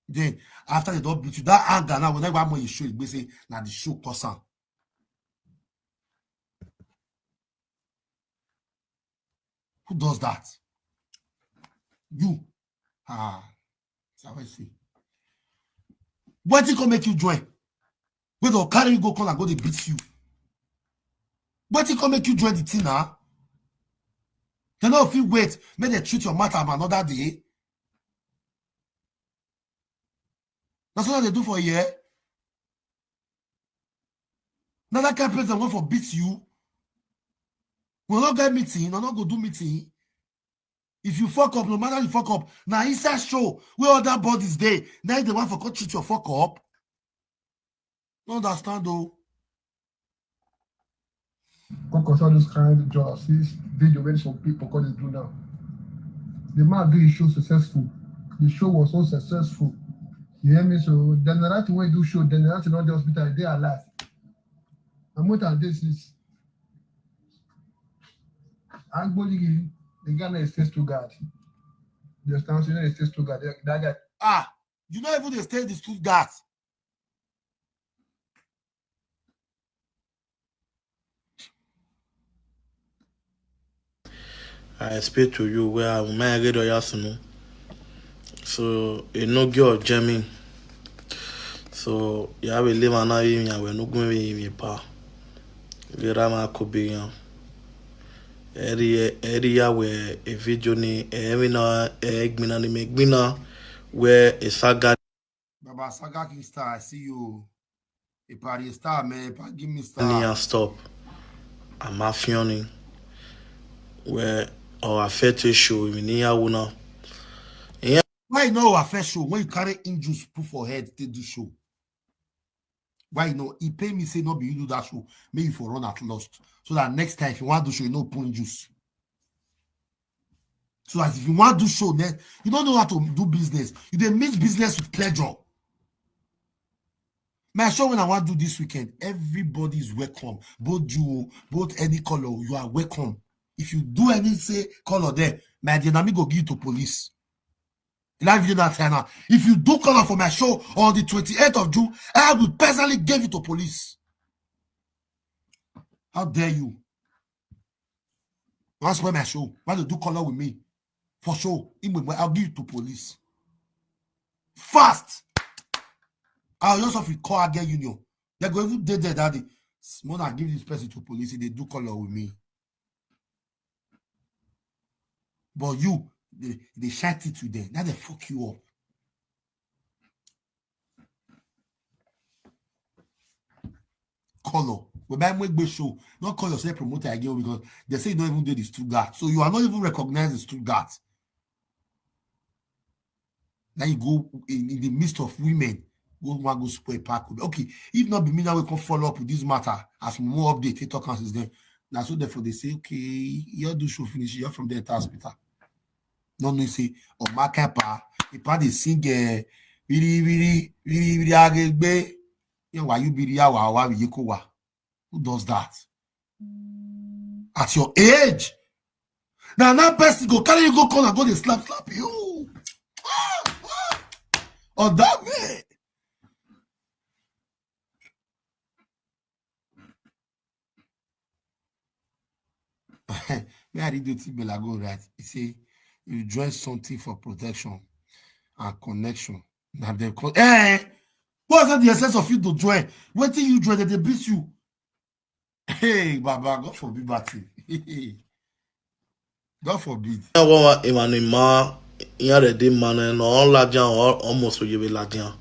Then after they don't beat you, that anger now whenever I'm on your show, you say now the show cause am. Who does that? You. Ah, that's how I see. What did come make you join? Wait or carry you go call and go they beat you. What did come make you join the team now? They know if you wait, make they treat your matter another day. That's what they do for a year. Now that kind of person want for beat you. We not get meeting, we not go do meeting. If you fuck up, no matter you fuck up, now inside show where other bodies dey, now they want for come treat your fuck up. No understand though. Come concern those kind of jobs. This video wey some people call dey do now. The man do his show successful. The show was so successful. You hear me? So the narrative wey do show, the narrative not just be that they alive. And what are this is Agboligi, the guy na stay Stuttgart. You understand? So you know stay Stuttgart. That guy Ah, you no even dey stay the Stuttgart. I explain to you where I my read or yasunu. So a no girl jamming. So you have a live and now you have a no going in pa. Vera ma kobiyan. Eri eri ya we a video ni eri na egbina ni megbina where a saga Baba Saga King Star, I see you. A party star, man. A give me ni star. And stop. I'm a fioni. Where our fetish show we ni ya wuna. Why you know our first show when you carry injuries put for head to do show? Why you know he pay me say not be you do that show, may you for run at lost. So that next time if you want to show, you know put juice. So as if you want to show next, you don't know how to do business. You dey mix business with pleasure. My show when I want to do this weekend, everybody is welcome. Both Jew, both any color, you are welcome. If you do any say color there, my dynamic go give you to police. Live video that time now. If you do color for my show on the twenty-eighth of June, I will personally give it to police. How dare you? That's why my show. Why you do color with me? For sure. I'll give it to police. Fast. I'll just have to call again union. They're going to dead there that day. When I give this person to police, they do color with me. But you, they, they shut it to them. Now they fuck you up. Color. We buy make show. Not call yourself promoter again because they say you don't even do the Stuttgart. So you are not even recognized in Stuttgart. Now you go in, in the midst of women, go one go spoil park. Okay, if not be me now we can follow up with this matter as more update they talk since then. Now so therefore they say okay, you do show finish, you're from the hospital. No no say oh my kepa, if I dey sing eh, really really really really agegbe. Yeah, why you be the hour why you go wa? Who does that? At your age, now that person go carry you go corner go dey slap slap you. Oh that way. Me I read the thing Bella go right. He say you join something for protection and connection. Now they call eh. What's that the essence of you to join? Waiting you join that they beat you. Hey, Baba, God forbid that thing. God forbid. Wa imanima ya de man no la jan almost you be la jan.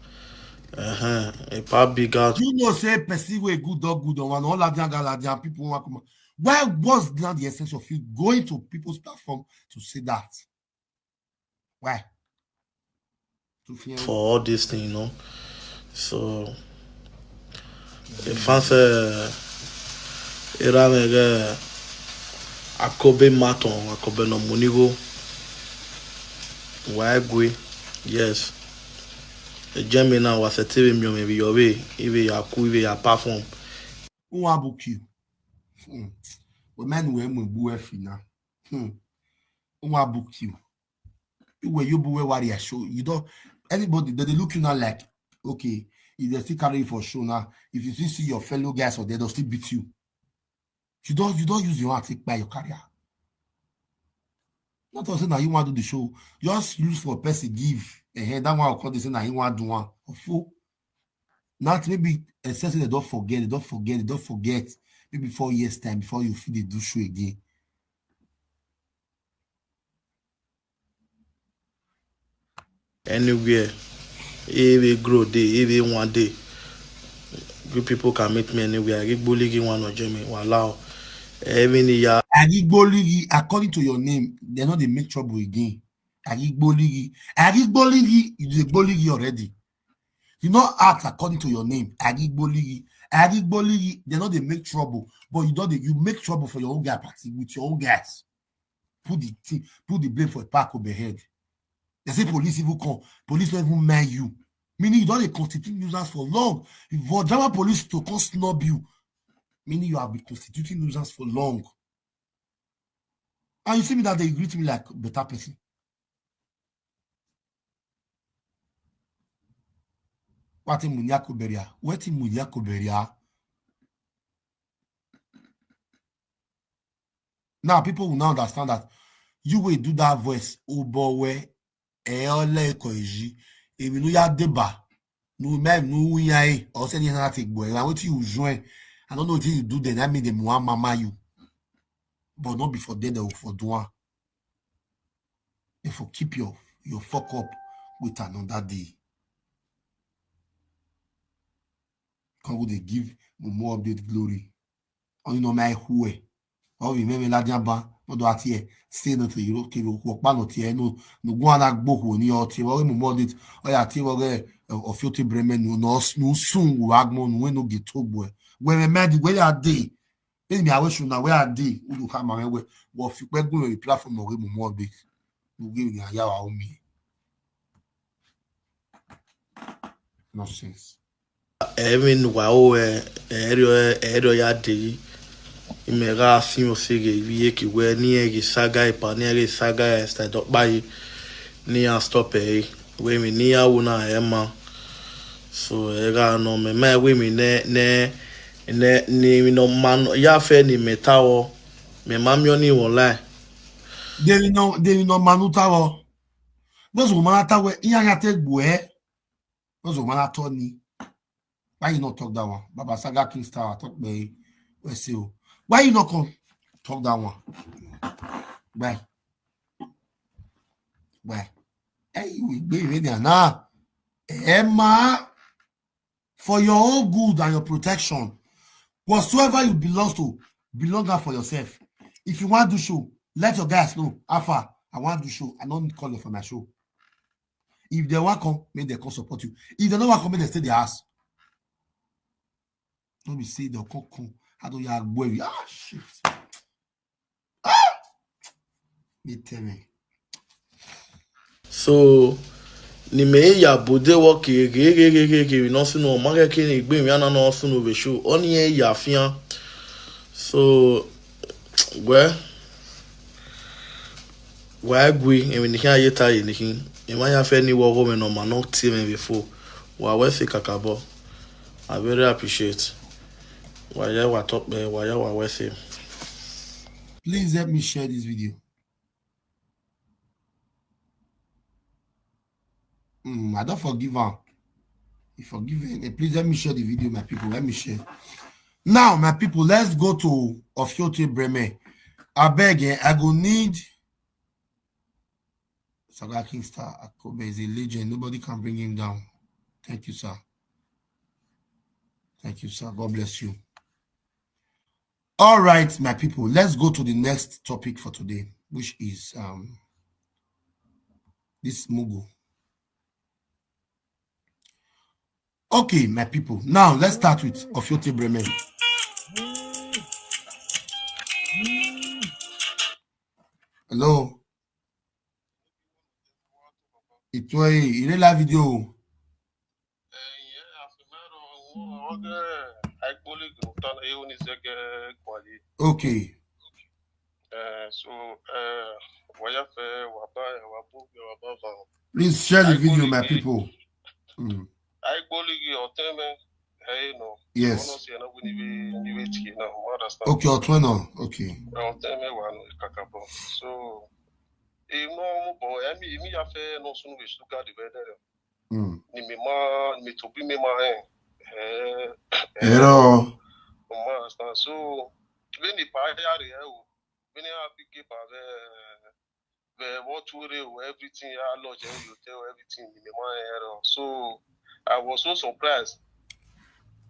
Uh-huh. A pa big out. You know, say person way good or good or one all that young ladian people want come. Why was not the essence of you going to people's platform to say that? Why? To fear For all this thing, you know. So if I say era mege akobe maton akobe no munigo why gwe yes. Ejemi na wa se tebe mi o me bi yo we ibe ya ku ibe ya perform. Who want book you? Hmm. Well, man, we mu bu efi na. Hmm. Who want book you? You were you bu we worry show. You don't anybody they, they look you now like okay. If they still carry you for show now, if you still see your fellow guys or they don't still beat you. You don't you don't use your hand take buy your career. Not to say now you want to do the show. Just use for person give. Eh, that one will call they say now you want do one. Of four. Not maybe a sense they don't forget, they don't forget, they don't forget. Maybe four years time before you feel they do show again. Anywhere. If we grow day, if we one day. You people can meet me anywhere. I get bully one or Jimmy, one allow. Every year. Agigboligi, according to your name, they're not they make trouble again. Agigboligi. Agigboligi, you dey gboligi already. You not act according to your name. Agigboligi. Agigboligi, they're not they make trouble. But you don't you make trouble for your own guy party with your own guys. Put the thing, put the blame for a park over head. They say police even come. Police don't even mind you. Meaning you don't dey constitute nuisance for long. If for drama police to come snub you, meaning you have been constituting nuisance for long. And you see me that they greet me like better person. Ati Munyako Beria. Wetin Munyako Beria? Now people will now understand that you will do that voice. Obowe eole ko eji. Emi nu ya deba. Nu me nu ya e. O se ni na ti gbo. And wetin you join. I don't know wetin you do then. I mean them one mama you. But not before then they will for do one. If you keep your your fuck up with another day. Come go dey give Mumu update glory. Only know my who. All we meme la diamba. No do atie. Say no to you. Okay, you walk pan no tie. No no go and agbo ho ni o tie. What Mumu update? Oh yeah, tie what get of your bremen no no no soon wagmo no we no get to boy. When me mad where are they? Then me I wish you now where are they? Who do come and where? What you go reply from no Mumu update? You give me a yawa omi. Nonsense. Even wa o e erio erio ya de. Ime ga si o se ge vi e ki we ni e ge saga e pa ni e ge saga e sta do pa yi. Ni a stop e. We mi ni a wo na e ma. So e ga no me me we mi ne ne ne ni mi no man ya fe ni me ta o. Me ma mi o ni wo lai. They will not they will not manuta o. Those who manata we iya ya te gbo e. Those who manata ni. Why you not talk that one? Baba Saga King Star talk me we say o. Why you not come talk that one? Why? Why? Hey, we be ready now. Emma, for your own good and your protection, whatsoever you belong to, belong am for yourself. If you want do show, let your guys know. How far? I want do show. I don't call you for my show. If they want come, make they come support you. If they don't want come, make they stay their house. Don't be say they'll come come. I don't have boy. Ah shit. Ah! Me tell me. So ni me ya bude wo ke ke ke ke ke ke no sunu o ma ke ke ni gbe mi ana no sunu be show. Oni e ya fian. So we wa gui e mi ni kan ye ta ye ni kin. E ma ya fe ni wo go me no ma no ti me before. Wa we se kakabo. I very appreciate. Wa ya wa top be wa ya wa we se. Please help me share this video. Mm, I don't forgive her. You forgive her. Eh, please let me share the video, my people. Let me share. Now, my people, let's go to Ofiote Bremen. I beg, eh, I go need Saga King Star Akobe is a legend. Nobody can bring him down. Thank you, sir. Thank you, sir. God bless you. All right, my people, let's go to the next topic for today, which is um this Mugu. Okay, my people, now let's start with Ofiote Bremen. Hello. Ito e, ire la video. Okay. Please share the video, my people. Mm. Yes. Okay, Otweno. Okay. So, e no mo bo emi emi ya fe no sunu we sugar the weather. Mm. Ni mi ma mi to bi mi ma eh. Eh. Ero. Mo understand. So, when the pa ya re o. When I pick up the the what to re everything I lodge and you tell everything in the ma ero. So, I was so surprised.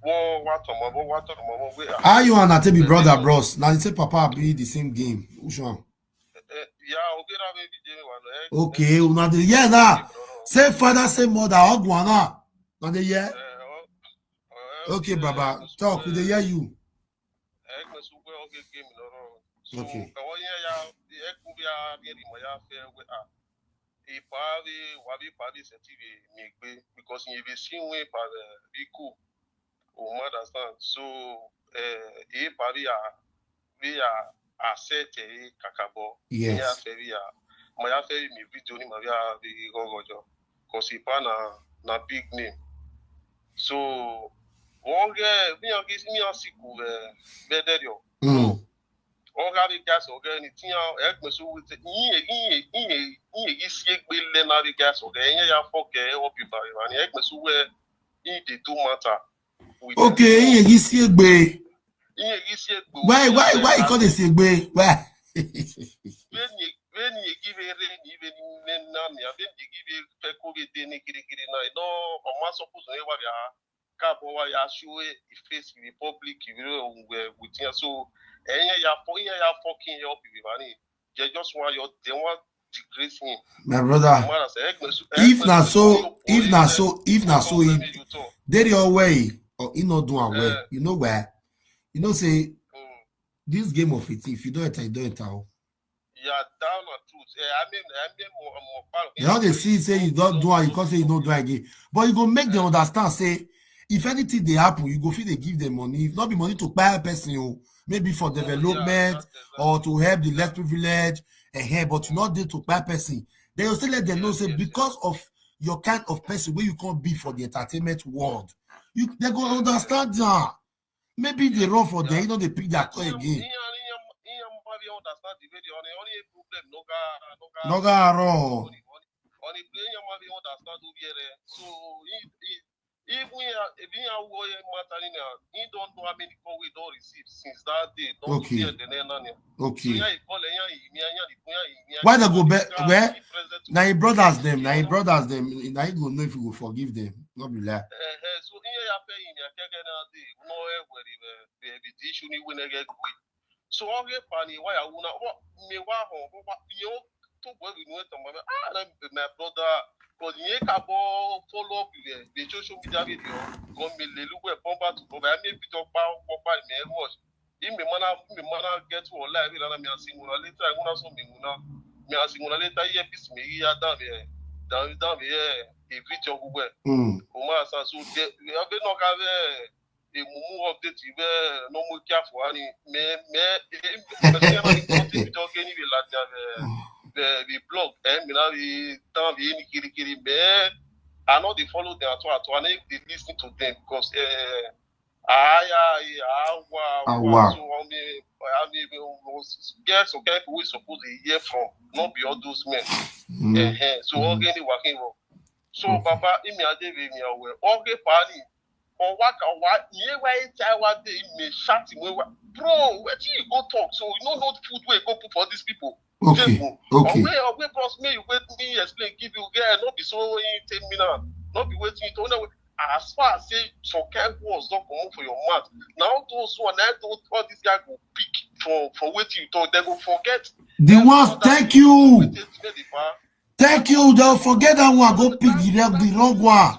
What what on my what on my what where How you and Atebi brother, bros? Now you say Papa be the same game. Which one? Eh, eh, yeah, okay, that may be Jamie one. Eh? Okay, una dey hear now. Say father, say mother, Ogwana. Now they hear? Eh, oh, oh, Okay, eh, Baba, so, talk, we dey eh, hear you. Eh, so we okay, game, no, no. So, Okay. Ka wani ya, ya, eh, ku ya, ya, ya, ya, ya, ya, ah. E pa we, wa bi pa we se ti we, mi gbe, because you be seen we pa we, we cool. O ma understand. So, eh, e pa we ya, we ya, a se te e kakabo. Yes. Ya fe we ya. Ma ya fe mi video ni ma we ya, we go go jo. Because e pa na, na big name. So, wonge, mi an gisi, mi an siku ve, ve derio. Mm. Wonga mi gas, wonge ni tiyan, ek me su wite, iye, iye, iye, iye gisi egbe le na mi gas, wonge, iye ya foke, e opi ba, mani, ek me su we, i de do matter. With Okay, iye gisi egbe. Iye gisi egbe. Why, why, why you call this egbe? Why? When you, when you give a rain, even in nani, when you give a pekobe de ni kiri kiri na, no, o ma suppose to wa ya, ka bo wa ya show e face in the public, you know, we, we think so. And yeah, yeah, for, yeah, yeah, fucking help you, mani. They just want your, they want disgrace him. My brother, Man, I say, "Hey, Gbesu, if hey, na Gbesu, so, your if na police, so, if na eh, so, he, you talk." dey your way, or he not do am well. Eh. You know where? You know say Mm. This game of it, if you don't enter, you don't enter. Oh. Yeah, down on truth. Eh, I mean, I mean, more, more part of You know they see say you don't do am, you can't say you don't do am again. But you go make them understand, say, if anything they happen, you go feel they give them money. If not be money to buy a person, oh, maybe for development or to help the less privileged, and here, but you not there to buy person. They will still let them know, say, because of your kind of person where you can't be for the entertainment world, you they go understand that. Maybe they run for there, you know, they pick their call again. Iyan, Iyan, Iyan, ma fi understand the way they only, only problem, no ga, no ga. No ga run. Only, only, only play Iyan ma fi understand who be there. So, he, he, even Iyan, if Iyan wo Iyan matter ni na, he don't know how many call we don't receive since that day. Don't Okay. see the name on him. So, Okay. Iyan, he call Iyan, he, Iyan, he, Iyan, he, Iyan, Why they go back? Where? Now your brothers them. Now your brothers them. Now you go know if you go forgive them. Not be lie. Eh, eh, so Iyan ya pay him, ya keke na day. No, eh, where he, eh, eh, the issue ni we na get quick. So, okay, funny, why I wanna, what, me, why, what, what, you know, to go with me, to my, ah, na my brother, because he can't follow up with the social media video, go me, le look where, pump out to go, I mean, we talk about, what, about me, watch. In me, man, me, man, get to online, we don't me, I see, when I later, I wanna so me, when I, me, I see, when I later, yeah, peace, me, yeah, damn, yeah, damn, damn, yeah, a video, go where. Mm. O ma sa so de, we have no have a mumu update we no more care for any me me me me talk anyway like the the the blog eh me na we down we any kiri kiri me I know they follow them at all at all and they listen to them because eh I I I Awa. So I mean I mean girls okay people we suppose to hear from not be all those men Mm. eh so all any working work so Okay. Baba imi ade we mi awe okay pani or waka wa ye wa e tai wa de imi shati we wa bro wetin you go talk so you no know food wey go put for these people Okay. Table. Okay. Owe owe bros me you wait me explain give you girl no be so you take me now no be wetin you talk no as far as say some kind words don comot for your mouth na all those one na all those all these guys go pick for for wetin you talk dem go forget The ones, thank you. Thank you. They'll forget that one. Go pick the wrong, the wrong one.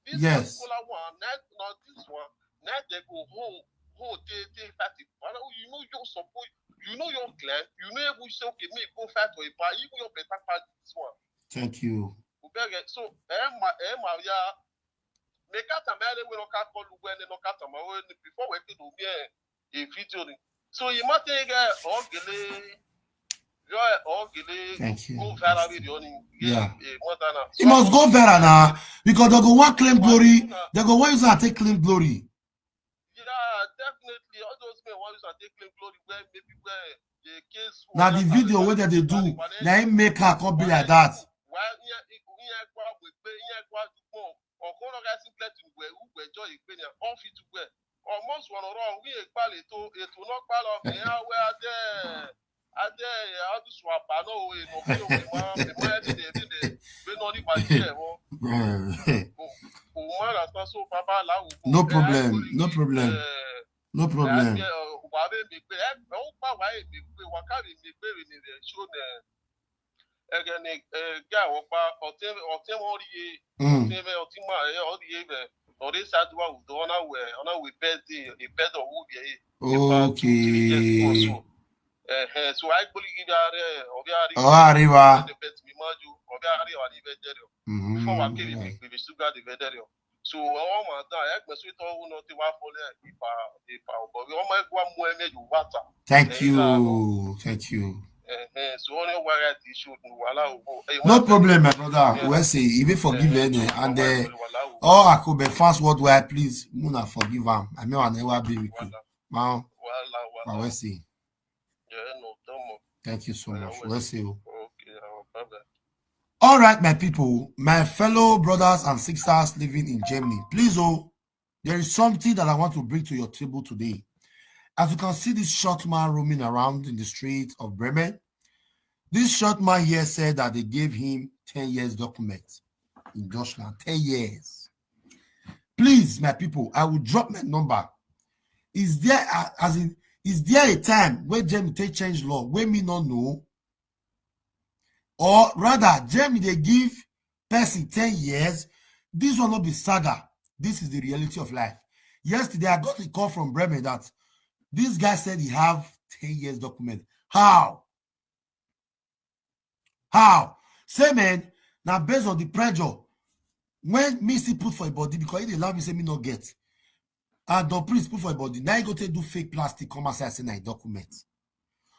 This Yes. particular one, not, not this one, not they go home, home, they, they fight it. But you know, you're supposed, you know, you're glad, you know, we say, okay, me go fight for a part, you know, better fight this one. Thank you. We better get, so, Emma, Emma, yeah, make out a man, we don't call when they don't call them, before we could do, yeah, a video. So, you might think, uh, okay, yeah, okay, Thank you. Go viral with your name. Yeah. Eh, Montana. It must go viral now because they go want claim glory. They go want you to take claim glory. Yeah, definitely. All those men want you to take claim glory where maybe where the case. Now the video where they do, now it make her come be like that. Why? Yeah, yeah, kwa we pay, yeah, kwa to go. Or go no guys in play to where who were joy in Kenya. Off it to where. Almost one or all we a pal it to it will not pal off. Yeah, where are there? Are there? How to swap? I know we no feel we man. We man every day, every day. We no need my chair. Oh, Mm. oh, man, that's not so. Papa, la. No problem. No problem. No problem. Wa be mi pe. Eh, o pa wa e mi pe. Wa ka mi mi pe ni de show ne. Ege ni eh ga wa pa o te o te mo ri e. Mm. Te me o ti ma e o ri e be. O re sa du wa u do na we, na we birthday, e birthday o wu bi e. Okay. Eh, eh, so I believe you are, eh, o bi are. Oh, Arriba. The best me maju, o bi are wa ni be there. Before wa ke bi bi sugar the be there. So o ma da e gbe so to wo no ti wa fo le ipa ipa o bo o ma gwa mu e meju water. Thank you. Thank you. Eh, Eh, so only why I teach you, wala o. Eh, No wala- problem, my brother. Yeah. We say if you forgive Eh, any, eh, and wala uh, o, wala o. all Akobe fans worldwide, please, Muna forgive him. I mean, I never be with you. Wala, Wow, wala, I wala. will say Yeah, no, don't more. Thank you so Yeah, much. we- We say. Okay, uh, bye bye. All right, my people, my fellow brothers and sisters living in Germany, please, oh, there is something that I want to bring to your table today. As you can see, this short man roaming around in the streets of Bremen. This short man here said that they gave him ten years document in Deutschland. Ten years. Please, my people, I will drop my number. Is there a- as in is there a time where Germany take change law? Where me not know? Or rather, Germany they give person ten years. This will not be saga. This is the reality of life. Yesterday, I got a call from Bremen that this guy said he have ten years document. How? How? Say, man, now based on the pressure, when me see put for a body because he dey allow me say me not get. And the priest put for a body. Now you go to do fake plastic, come and say I say na a document.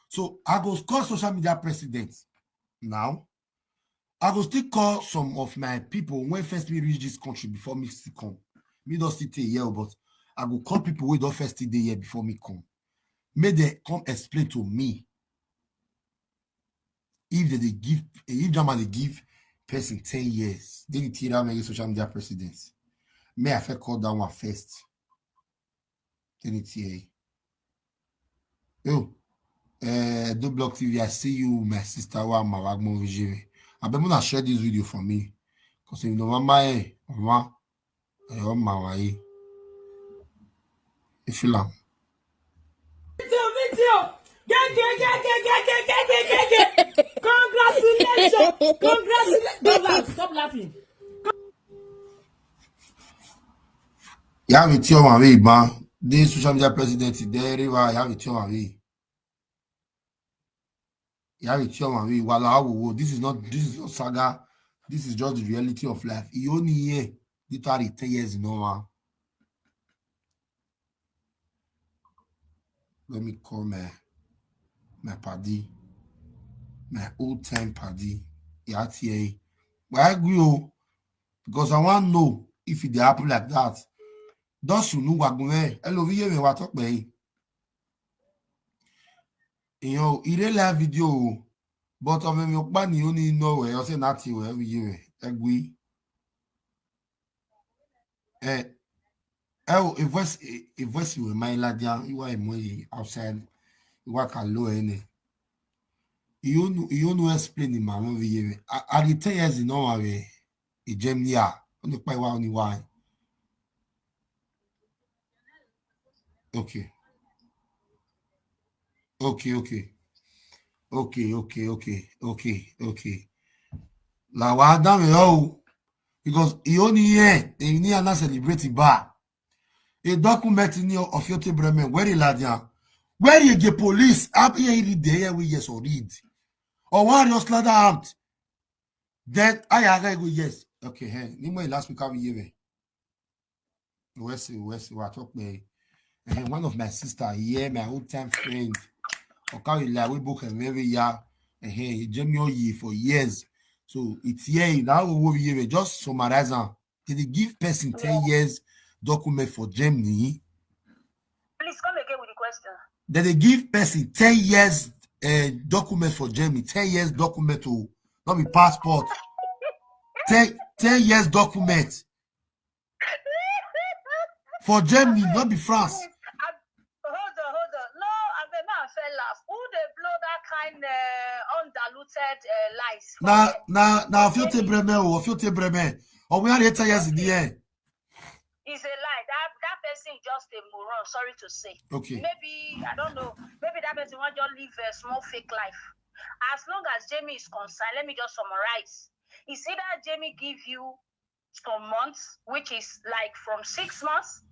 So I go call social media president now. I go still call some of my people when first me reach this country before me still come. Me don't still take here, but I go call people who don't first still dey here before me come. May they come explain to me if they, they give if German they give person ten years. Then you tear down social media presidents. May I first call that one first. Then it's here. Oh, uh, do block T V. I see you, my sister. Wa ma wa gbon vijire. I bet gonna share this video for me. Cause you know, mama, eh, mama, eh, oh, mama, eh. If you like. Video, video. Gege, gege, gege, gege, gege. Congratulations. Congratulations. Don't laugh. Stop laughing. You have a tear on me, man. This social media president, there, you have a tear on me. You have a tear on me. Wala, wo, wo. This is not this is not saga. This is just the reality of life. He only here literally ten years in Noma. Let me call my my paddy, my old time paddy. Yeah, T A. But I agree, oh, because I want to know if it dey happen like that. Don't you know what going? Hello, we hear me what talk, man. You know, it really live video, but of me, you only know where you say nothing where we hear. Agree. Eh, eh, a voice, a voice you my ladian, you are more outside, you are can low any. You know, you know, explain in my movie. I, I did ten years in our way. A Germany, yeah. On the pay one why. Okay. Okay, okay. Okay, okay, okay, okay, okay. La wa da me o. Because he only here, they need to celebrate it bar. A document in your of your Bremen, where he ladian. Where you get police, up here he read there, we yes or read. Or why you slaughter out? Then I go yes. Okay, hey, ni mo last week I will hear. Where's where's what talk me? Eh, one of my sister here, my old time friend. Okawi la we book him every year. Eh, he join me all year for years. So it's here now we will hear just summarize am. Did they give person ten years document for Germany? Please come again with the question. Did they give person ten years uh, document for Germany? Ten years document to not be passport. ten, ten years document for Germany, not be France. Hold on, hold on. No, I mean, I fell laugh. Who they blow that kind uh, undiluted uh, lies? Now, now, now, if you take Bremen, or if you take Bremen, or we are ten years in the air. It's a lie. That that person is just a moron. Sorry to say. Okay. Maybe I don't know. Maybe that person want just live a small fake life. As long as Jamie is concerned, let me just summarize. It's either Jamie give you some months, which is like from six months.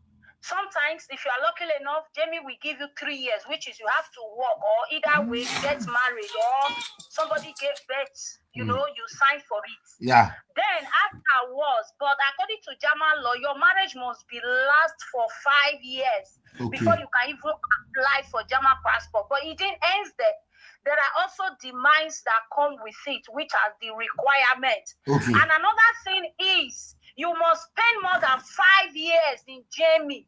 Sometimes, if you are lucky enough, Jamie will give you three years, which is you have to work or either way get married or somebody gave birth. You Mm. know, you sign for it. Yeah. Then afterwards, but according to German law, your marriage must be last for five years Okay. before you can even apply for German passport. But it didn't end there. there are also demands that come with it, which are the requirement. Okay. And another thing is, you must spend more than five years in Germany.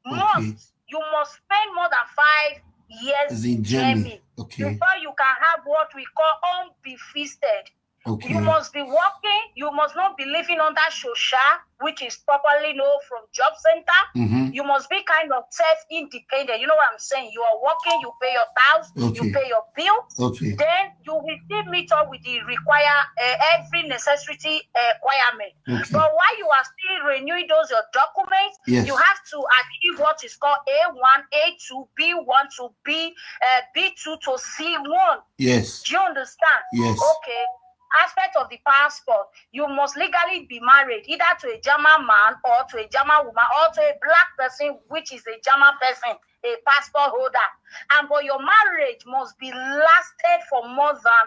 Must Okay. you must spend more than five years Is in in Germany. Germany Okay. before you can have what we call unbefisted. Okay. You must be working. You must not be living under Shosha, which is properly known from job center. Mm-hmm. You must be kind of self-independent. You know what I'm saying? You are working, you pay your bills, Okay. you pay your bills. Okay. Then you will still meet up with the require uh, every necessity uh, requirement. Okay. But while you are still renewing those your documents, Yes. you have to achieve what is called A one, A two, B one to B, uh, B two to C one. Yes. Do you understand? Yes. Okay. Aspect of the passport, you must legally be married either to a German man or to a German woman or to a black person, which is a German person, a passport holder. And but your marriage must be lasted for more than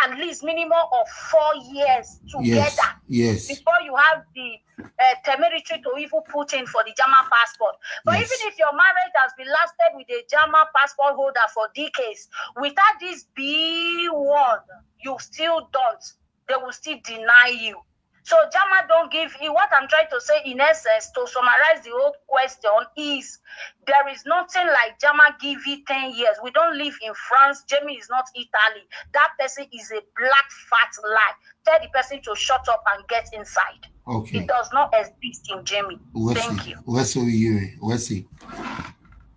at least minimum of four years together Yes. Yes. before you have the uh, temerity to even put in for the German passport. But Yes. Even if your marriage has been lasted with a German passport holder for decades, without this B one, you still don't. They will still deny you. So German don't give you. What I'm trying to say, in essence, to summarize the whole question is, there is nothing like German give you ten years. We don't live in France. Germany is not Italy. That person is a black fat lie. Tell the person to shut up and get inside. Okay. It does not exist in Germany. Thank you. What's over you? What's it?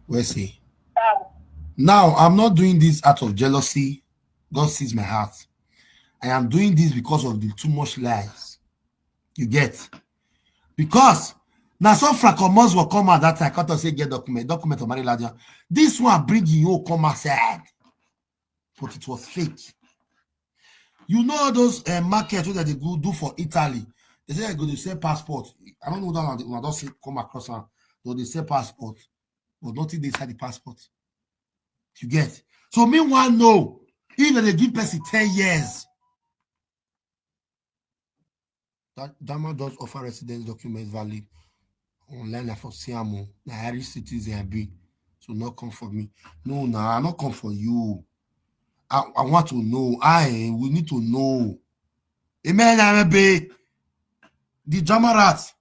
What's it? Um, Now, I'm not doing this out of jealousy. God sees my heart. I am doing this because of the too much lies. You get? Because now some fracomos will come out that I can't say get document, document of Marie Ladia. This one bring you come outside. But it was fake. You know those uh, markets that they go do for Italy. They say they go to sell passport. I don't know that one. I don't see come across one. Though they sell passport, but nothing they inside the passport. You get? So meanwhile, no. If they give person ten years, that Dama does offer residence documents valid online like for Siamo, na Irish citizen I be. So not come for me. No, nah, I not come for you. I, I want to know. I we need to know. Amen. I be the Jamarat.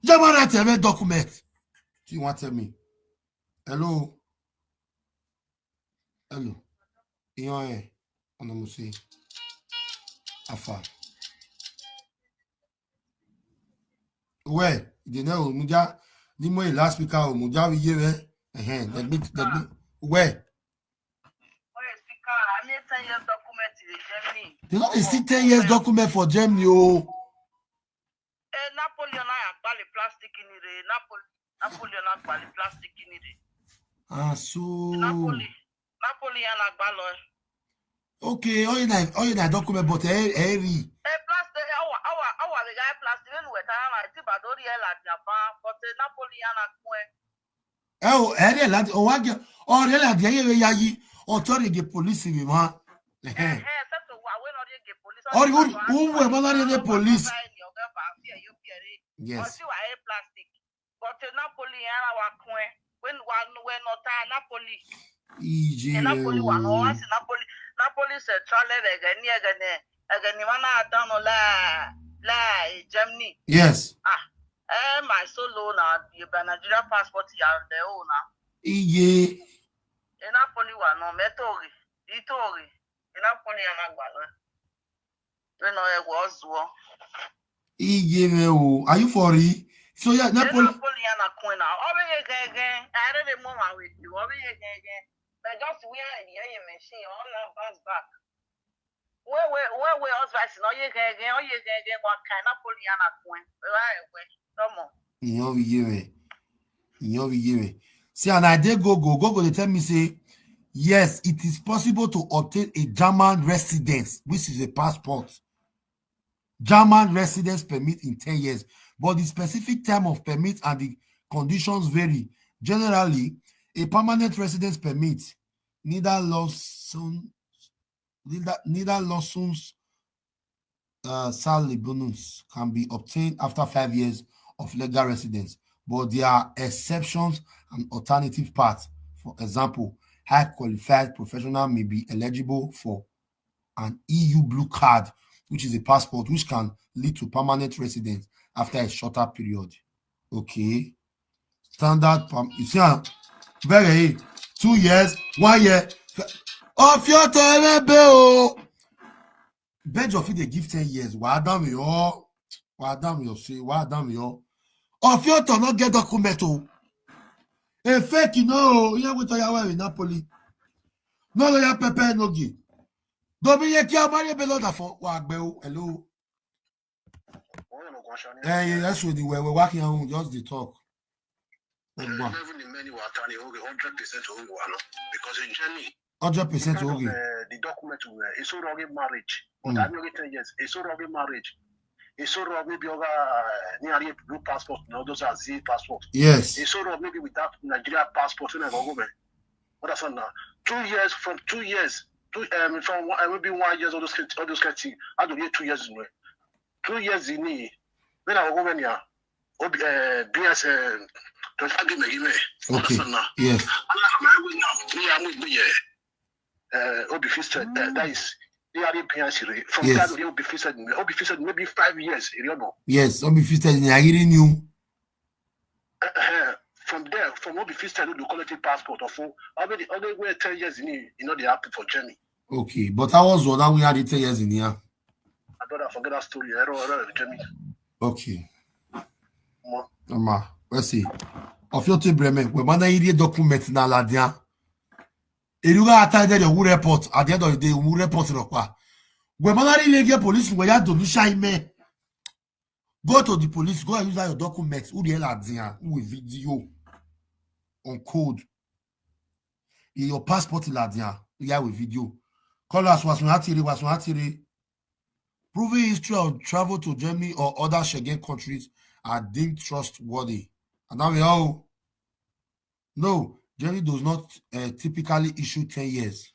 Jamarat have a document. Do you want to tell me? Hello. Hello. Iyan ẹ ọ̀nà mo ṣe afa. Wẹ ìdènà òmùjá ní mo ìlà speaker òmùjá iye rẹ ẹhẹn dẹgbẹ dẹgbẹ wẹ. Oye, speaker, I need ten years document in Germany. They no dey see ten years document for Germany o. Eh, Napoleon na agbali plastic in the Napoli Napoleon na agbali plastic in the Ah so. Napoli Napoli ya na agbalo. Okay, all you na all you na document but ẹ ẹ rí. Eh, plastic eh, awa awa awa the guy plastic when we tell am I think about the hell at Japan, but eh, Napoli ya na kwe. Ẹ o ẹ rí ẹ láti ọwọ́ àjẹ ọ̀rẹ́ láti ẹ̀yẹ rẹ̀ yayi ọ̀tọ́ rẹ̀ gẹ̀ police mi mọ́. Eh, eh, set to wa we no dey get police. Ọ̀rẹ́ òun wẹ̀ mọ́ lọ́rẹ́ ní police. Ni oga ba fi e yo piere. Yes. Ọtí wà á plastic. But eh, Napoli ya na wa kwe. When wa we no ta Napoli. Iye Eh, Napoli wa no o. wa si Napoli Napoli central le ga ni ga ne. Ga ni wa na da no la la eh, Germany. Yes. Eh, my solo na the Nigeria passport ya de o na. Iye. Eh, Napoli wa no me tori. Di tori. Eh, Napoli ya na gba lo. We no e wo zuo. Iye rẹ o. Are you for real? So yeah, Eh, Napoli. Napoli ya na kwe na. O be ye gege. I don't dey move am with you. O be ye gege. But just wear the air machine. All na bounce back. Where where where where advice no ye gege. O ye gege wa kai Napoli ya na kwe. Right we. Come on. Ìyàn rí yé rẹ̀. Ìyàn rí yé rẹ̀. See, and I dey go go go go dey tell me say yes, it is possible to obtain a German residence, which is a passport. German residence permit in ten years, but the specific term of permit and the conditions vary. Generally, a permanent residence permit, neither lawson, neither, neither lawsons uh, salary bonus can be obtained after five years of legal residence, but there are exceptions and alternative paths. For example, high qualified professional may be eligible for an E U blue card, which is a passport which can lead to permanent residence after a shorter period. Okay. Standard perm, you see am, very, two years, one year. Of your time, o. Benjo fit dey give ten years. Wa down yo. Wa down yo. Say, wa down yo. Of your time, no get document, o. A fake, you know. Yeah, we talk about Napoli. No, no, ya pepe no gi. Dobi ye kia mari be loda for wa gbe o. Hello. Hey, that's what the way we working on, just the talk. Ogba. Even the many were turning, okay, hundred percent, okay, wa no. Because in Germany, hundred percent, okay, uh, the document were, it's all rugged marriage. But I know ten years, it's all rugged marriage. It's all rugged maybe over, uh, nearly blue passport, no, those are Z passport. Yes. It's all rugged maybe without Nigeria passport, you know, go, go, man. What that's now? Two years, from two years, two, um, from one, uh, maybe one year, all those kind, all those kind of things. I don't get two years in way. Two years in me. When I go over here, Obi, uh, B S, uh, twenty-five give me, give me. Okay. Understand now? Yes. And I'm, I'm now, me, I'm with me, yeah. Uh, Obi Fisted, uh, that is, he had a P S, right? From, yes, that Obi Fisted, Obi Fisted, maybe five years, you know. Yes, Obi Fisted, I really knew. Uh, uh, from there, from Obi Fisted, you collect a passport or phone. How many, how many were ten years in, you know, they happen for Germany. Okay, but I was one that we had it ten years in here. I don't forget that story. I don't, I don't, Germany. Okay. Mo- Ama, let's see. Of your two Bremen, we man, I need document na la dia. Eruga attack there, who report. At the end of the day, who report in Okpa? We man, I need get police, we have to do shy me. Go to the police, go and use that your document. Who the hell are there? Who will video on code? In your passport, la dia. Yeah, with video. Call us, was one three, was one three. Proving history of travel to Germany or other Schengen countries are deemed trustworthy. And now we all know Germany does not, uh, typically issue ten years.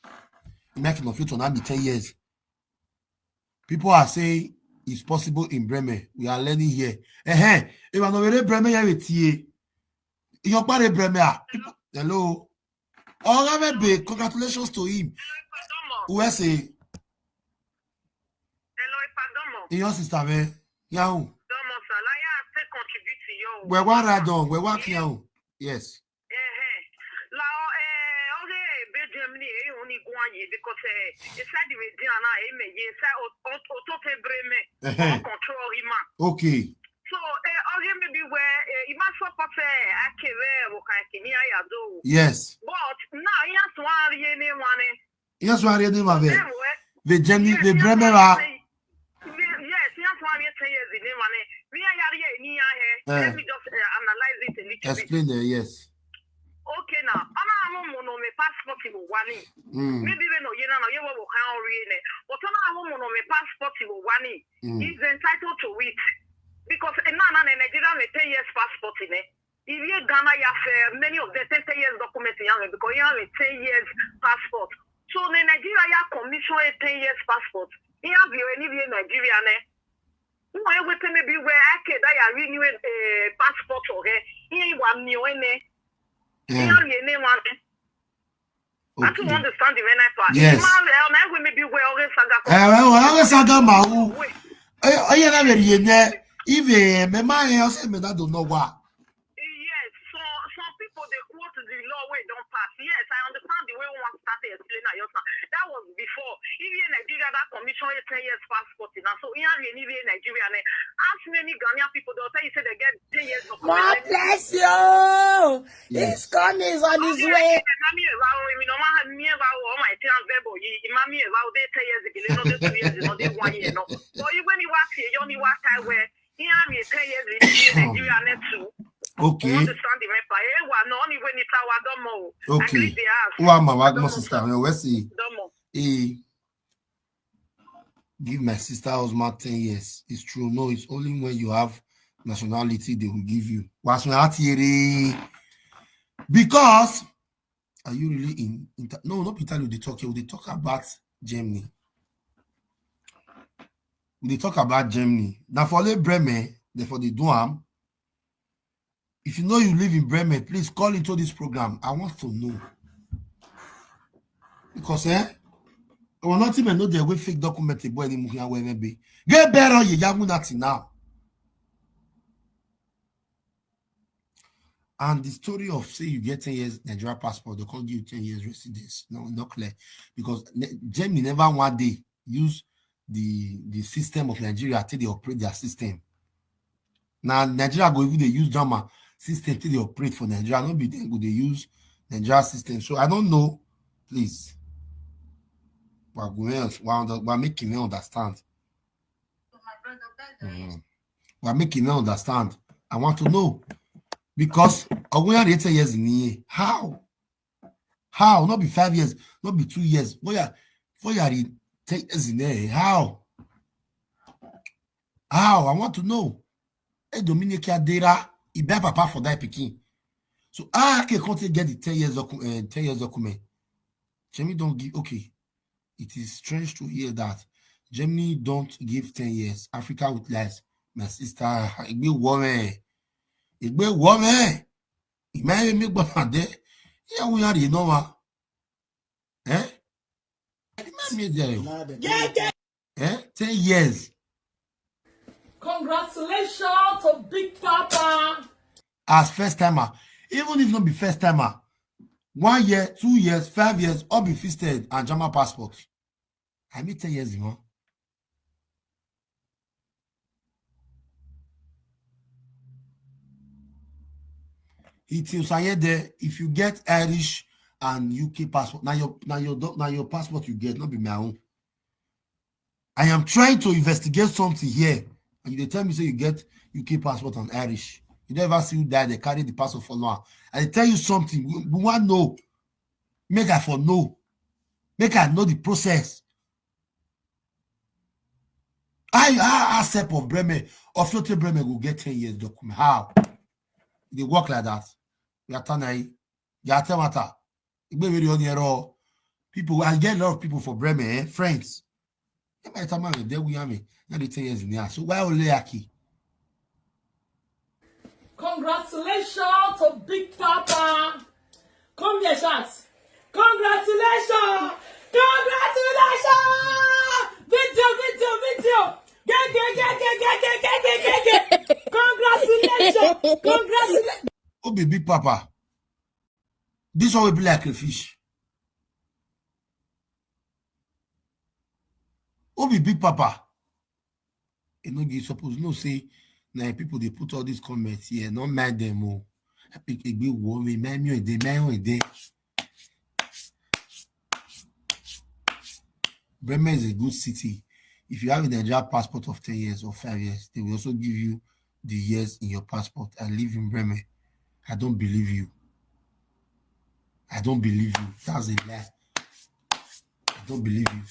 Imagine of you to now be ten years. People are saying it's possible in Bremen. We are learning here. Eh, eh. If I know where Bremen, I will tea. Your party Bremen. Ah. People, hello. All right, babe. Congratulations to him. Who else say? Hello, Ipa Domo. Your sister, man. Yahoo. Domo, sir. Like, I still contribute to you. We want right on. We want Yahoo. Yes. Eh, eh. La, eh, okay, be Germany, eh, only go on ye because, eh, inside the region, eh, me, yes, I, o, o, o, to te Bremen, eh, eh, control him, man. Okay. So, eh, okay, maybe where, eh, he must support, eh, I can wear, what can I can, I do. Yes. But now, he has one, ye, ne, one, eh. Yes, one, ye, ne, one, eh. Then where? The Germany, yes, the he has Bremen, one, ah. Say, yes, he has one, ye, ten years in, eh, one, eh. Me, I, I, yeah, ni, I, eh. Eh. Let me just, eh, analyze it a little bit. Explain there, yes. Okay, now, I'm a woman on my passport in one. Mm. Maybe we know, you know, you will, can read it. But I'm a woman on my passport in one. Mm. He's entitled to it. Because, eh, no, no, no, Nigeria may ten years passport in it. If you Ghana, you have, uh, many of the ten, ten years documents in Ghana because you have a ten years passport. So the Nigeria, you have commission a ten years passport. You have your, any of your Nigeria, ne? Who are you waiting maybe where I can, that you renew a, uh, passport or, eh? You want me, ne? You have your name on it. I don't understand the men I pass. Yes. Man, eh, na we maybe we always saga. Eh, we, we always saga ma who? Wait. Eh, eh, yeah, na very, yeah. If, eh, me ma, eh, I say me that don't know why. Yes, so some people they quote the law where don't pass. Yes, I understand the way we want to start to explain that yourself. That was before. If you're Nigeria, that commission is ten years passport now. So in any Nigeria, eh, ask many Ghanaian people, they'll tell you say they get ten years of commission. God bless you. Yes. His coming is on his way. Mommy, eh, wow, you know, my, me, eh, wow, oh, my, ten years ago, you, you, mommy, eh, wow, they ten years ago, you know, they two years, you know, they one year, no. So you, when you work here, you only work time where he have me ten years in Nigeria, net too. Okay. You understand the member? Eh, wa, no, only when it's our domo. Okay. I believe they ask. Who am I? What, my sister? Domo. Where see? Domo. Eh, give my sister husband ten years. It's true. No, it's only when you have nationality they will give you. Was my heart here? Because are you really in, in, no, not Italy, they talk here. They talk about Germany. They talk about Germany. Now for Bremen, therefore they do am. If you know you live in Bremen, please call into this program. I want to know. Because, eh? Well, nothing, man, no, they will fake document, boy, any movie, where maybe. Get better, you have nothing now. And the story of say you get ten years Nigeria passport, they can't give you ten years residence. No, not clear. Because Germany never one day use the the system of Nigeria till they operate their system. Now Nigeria go even they use German system till they operate for Nigeria. Not be then go they use Nigeria system. So I don't know. Please. We're going we're, under, we're making me understand. Mm. We're making me understand. I want to know. Because I want to ten years in here. How? How? Not be five years, not be two years. Four year, four year in ten years in there. How? How? I want to know. Hey, Dominic Adera, he buy papa for that picking. So I can come to get the ten years docu- uh, ten years document. Jimmy don't give okay. It is strange to hear that Germany don't give ten years. Africa with lies. My sister, Igbe woman. Igbe woman. Imagine me go there. Yeah, we are the normal. Eh? Imagine me there. Eh? ten years. Congratulations to Big Papa. As first timer, even if not be first timer, one year, two years, five years, all be fisted and German passport. I mean ten years, you know. It's there. If you get Irish and U K passport, now your now your now your passport you get, not be my own. I am trying to investigate something here, and you tell me say you get U K passport and Irish. You never see who died, they carry the passport for now. I tell you something, we, we want know. Make I for know. Make I know the process. I I accept of Bremen, of Flotte Bremen will get ten years document. How? They work like that. Yatanai, Yatemata. Igbe very on here. People, I get a lot of people for Bremen, eh? Friends. Every time I there we are me. Now they ten years in here. So why only Aki? Congratulations to Big Papa. Come here, shots. Congratulations. Congratulations. Video, video, video. Get, get, get, get, get, get, get, get, get, get. Congratulations. Congratulations. Who be Big Papa? This one will be like a fish. Who be Big Papa? You know, you suppose no say now people they put all these comments here, not mind them all. I pick a big worry, mind me a day, mind me a day. Bremen is a good city. If you have a Nigerian passport of ten years or five years, they will also give you the years in your passport. I live in Bremen. I don't believe you. I don't believe you. That's a lie. I don't believe you.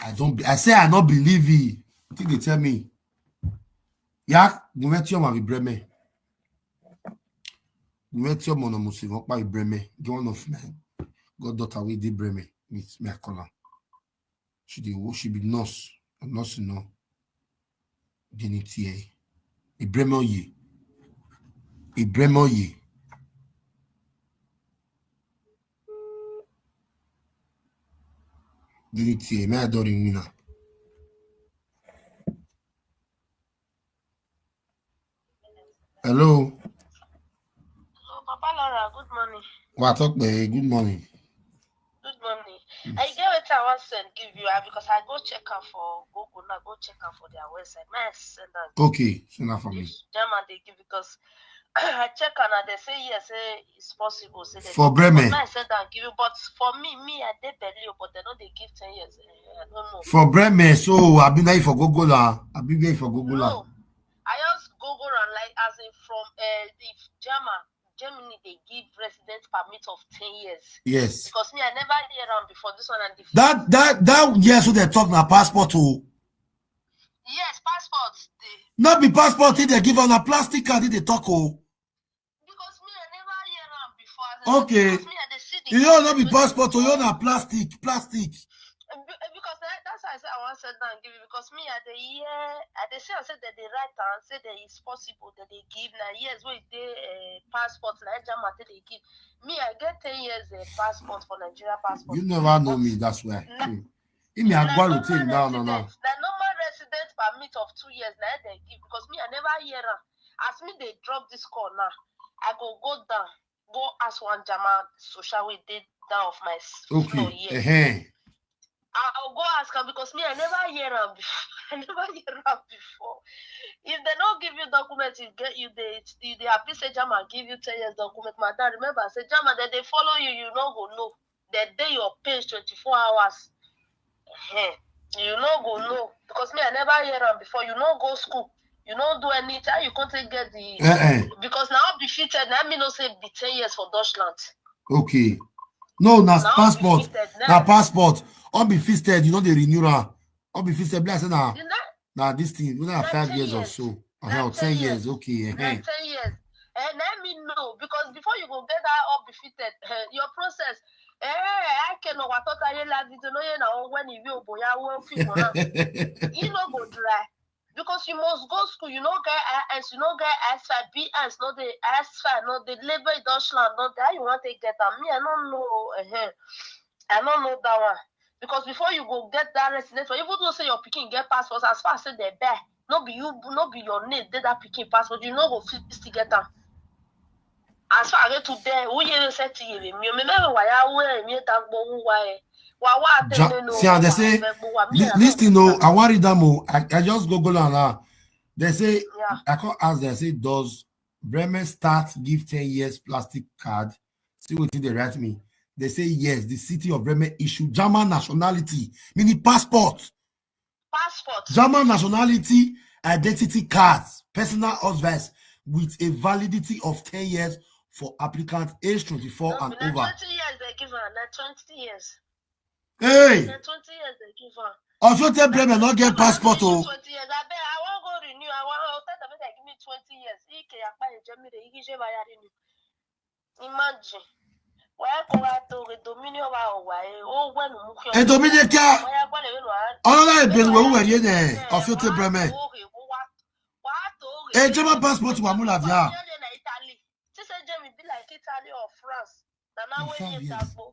I don't. Be, I say I don't believe you. I think they tell me. Yeah, we met your mommy Bremen. We met your mom almost in Bremen. Get one of my goddaughter with the Bremen. Meet me, I call her. She dey wo- she be nurse. A nurse, you know. Dignity, eh? Ibrahim Oye. Ibrahim Oye. Dignity, eh? May I don't ring now. Hello. Hello, Papa Laura, good morning. Wa talk be good morning. Good morning. I get wetin I wan send give you ah, because I go check am for Google now, go check am for their website. May I send am? Okay, send that for me. If German dey give because I check am and they say yes, say it's possible. Say they For give, Bremen. But I send am give you, but for me, me I dey Berlin, but they no dey give ten years. Eh, I don't know. For Bremen, so I been there for Google. Ah. I been there for Google. Ah. No, I just Google am like as in from uh, the German Germany they give resident permit of ten years. Yes. Because me I never hear am before this one and the That that that yes, so they talk na passport. Oh, yes passport dey. Not be passport. If they give on a plastic card, if they talk. Oh, Because me I never hear am before. As in, Okay. Because me I dey see the You know, not be person wey passport. Oh, dey you na plastic, plastic. Be- because that, that's I say I wan sit down give you because me I dey hear, I dey see am say dem dey write am say there is possible dem dey give na years wey dey uh, passport na jama take dey give. Me I get ten years uh, passport for Nigeria passport. You never know me, that's why. Hmm. Imi agwa routine now, no, no. Na normal resident permit of two years na dem give because me I never hear am. As me dey drop this call now, I go go down, go ask one German social wey dey down of my s- floor Okay. here. Uh-huh. I go go ask am because me I never hear am before. I never hear am before. If dem no give you document, you get you dey you dey happy say German give you ten years document, madam. Remember say German dem dey follow you, you no go know. Dem dey your page twenty-four hours. Ehen. You no go know because me I never hear am before. You no go school. You no do anything. How you come take get the Uh-uh. because now be fitted. Now me no say be ten years for Deutschland. Okay. No, na Now passport. Be fitted, Na passport. Unbefitted, you know they renew am. Unbefitted, be like say na You know, na this thing. We na Na five ten years or years. so. Na Uh-huh, ten ten years. years. Okay. na Uh-huh. ten years. And let me know because before you go get that unbefitted, uh, your process. Eh, I can know what I la video no na when you will boy I will feel. You no go dry because you must go school. You no get I S, you no get S five, B S, no the S five, no the labor in Deutschland, no that you want to get am. Me, I don't know. Uh-huh. I don't know that one because before you go get that residence, even though say your pikin get passport, as far as say they bear, no be you, no be your name, dey that pikin passport, you no go fit still get am. As far as today, who you set to you, me, me, me, why I wear me that go who why. Why, why, Ja- see, and they say, li- listen, no, I worry them. Oh, I, I just go go down now. They say, Yeah. I can't ask. They say, does Bremen start give ten years plastic card? See what they write me. They say yes. The city of Bremen issue German nationality, meaning passport, Passport. German nationality identity cards, personal Ausweis with a validity of ten years for applicants aged twenty-four No, and be na over. twenty years they give her. Na twenty years. Hey, Na twenty years they give her. Ofiote Bremen not get passport. Oh, Twenty years. I bet I won't go renew. I want to tell them they give me twenty years. Ike yakpa ejemi de igi je ba ya renew. Imagine. Why go out to the Dominion wa o wa e? Oh, when you move your Hey, Dominion, kya? Why I go to wa? Ọlọ́lá ìbẹ̀rù wẹ̀ wúwẹ̀ rí ẹ̀ Ofiote Bremen. Wa to. Hey, German passport wa mú làbíà. Italy. She said Germany be like Italy or France. Na now In when five you years. that go.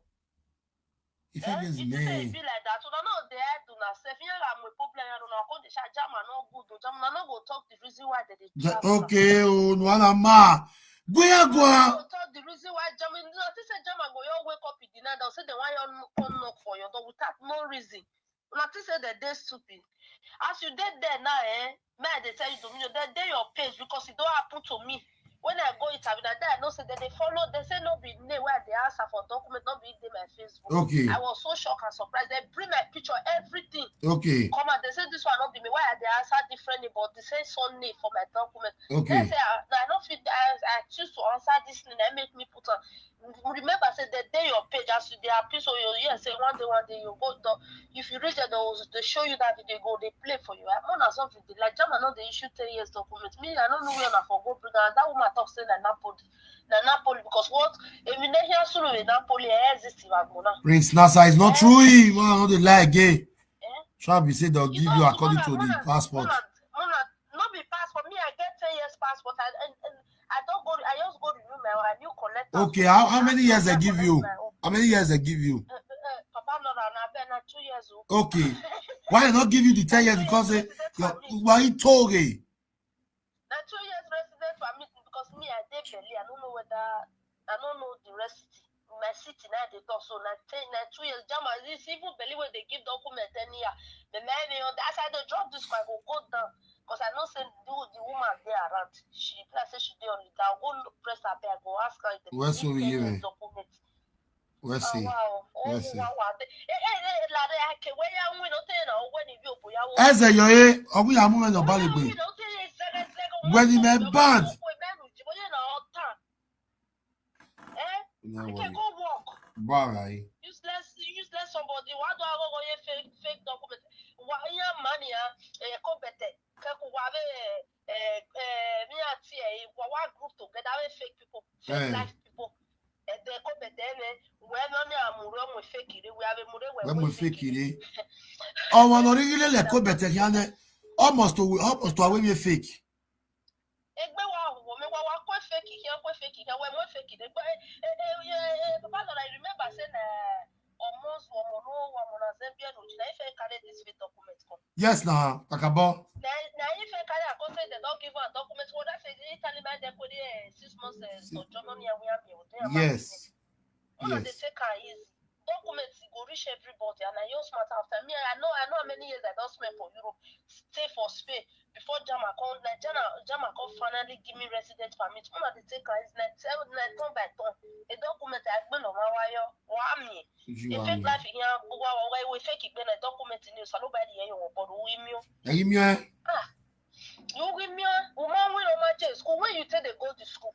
If I Eh, just if you say man. Be like that, una no dey hide una sef. You have a problem, you una come dey shout German no good o. German no go talk the reason why they dey The- travel. Okay, oh, no, I'm ma. Go ya, go Una ya. no go talk the reason why German. Una think say German go your wake up in the night and say they want you come knock for your door without no reason. Una think say they dey stupid. As you dey there now, eh? May I dey tell you, Dominion, they dey your page because it don't happen to me. When I go interview, that day I know say they dey follow. They say no be name where they answer for document, not be dey my Facebook. Okay, I was so shocked and surprised. They bring my picture, everything. Okay, Come out, they say this one not be me. Why are they answer differently? But the same son name for my document. okay. They say I, I don't fit. I, I choose to answer this thing. That make me put on. Remember, say the day your page as you they appear so you hear say one day, one day you go down. If you reach there, they will they show you that video go they play for you. I'm on something like German not the issue ten years document. Me I don't know where na for go bring and that woman talk say na Napoli, na Napoli because what if you never hear solo in Napoli eh, exist in Agona. Prince Nasa is not true. He want not the lie again. Eh? Trump be say they'll give you according to the passport. Mona, no be passport. Me I get ten years passport and, and, and I don't go. I just go renew my. I new collect. Okay, how, how many years they give you? How many years they give you? Uh, uh, uh, Papa no na na na two years old. Okay, why they not give you the ten years because eh, you're why Toge? Na two years resident permit because me I dey Beli. I don't know whether I don't know the rest. My city now they talk so na ten na two years. Jama this even Beli when they give document ten year. The man they on as I dey drop this I go go down because I know say the, the woman dey around. She like say she dey on it. I go look press her. I go ask her if they Where give so we ten give years it? Document. Let's see. Wow. Oh, Let's see. Wow, wow. Eh, eh, eh, la de ake we ya win o te na o we ni bi o boya wo. Eze yo eh, ogun ya mu me no balegbe. When in a band. Eh? No I can worry. Go work. Barai. Useless, useless somebody. Why do I go go ye fake, fake document? Why ya money? Eh, come better. Ke ku wa be. Eh, eh, me and T A, we wa group together with fake people, fake Eh. Life people. And they come and then we no ni amuro mo fake it. We have a mure When we fake it, eh? Ọmọ no really le ko bete ya ne. Almost to almost to away me fake. Egbe wa wo mi wa wa ko fake here, ko fake here, we mo fake de. But eh, eh, eh, eh, Papa Lord, I remember say na almost one more, one more Zambia no. Na if I carry this fake document come. Yes na, Kakabo. Na na if I carry a come say they don't give her document. What I say, Italy man they put there six months eh, so Germany and we have you. Yes. Una dey Yes. take am easy. Documents go reach everybody and I just matter after me. I know I know how many years I don spend for Europe, stay for Spain before Jama come na Jama Jama come finally give me resident permit. Una dey take am easy na tell na turn by turn. A document I gbé lọ máa wáyọ wá mi. Ojú wa Ìfẹ́ mi. Láfi yẹn gbogbo àwọn ọ̀gá ìwé fake gbé náà document ni ìsàlùbáyé yẹn yóò wọ́n bọ́dọ̀ wí mí o. Ẹ̀yin mi ẹ. Yóò wí mí o. Mo máa ń wí lọ máa jẹ school when you take dey go to school.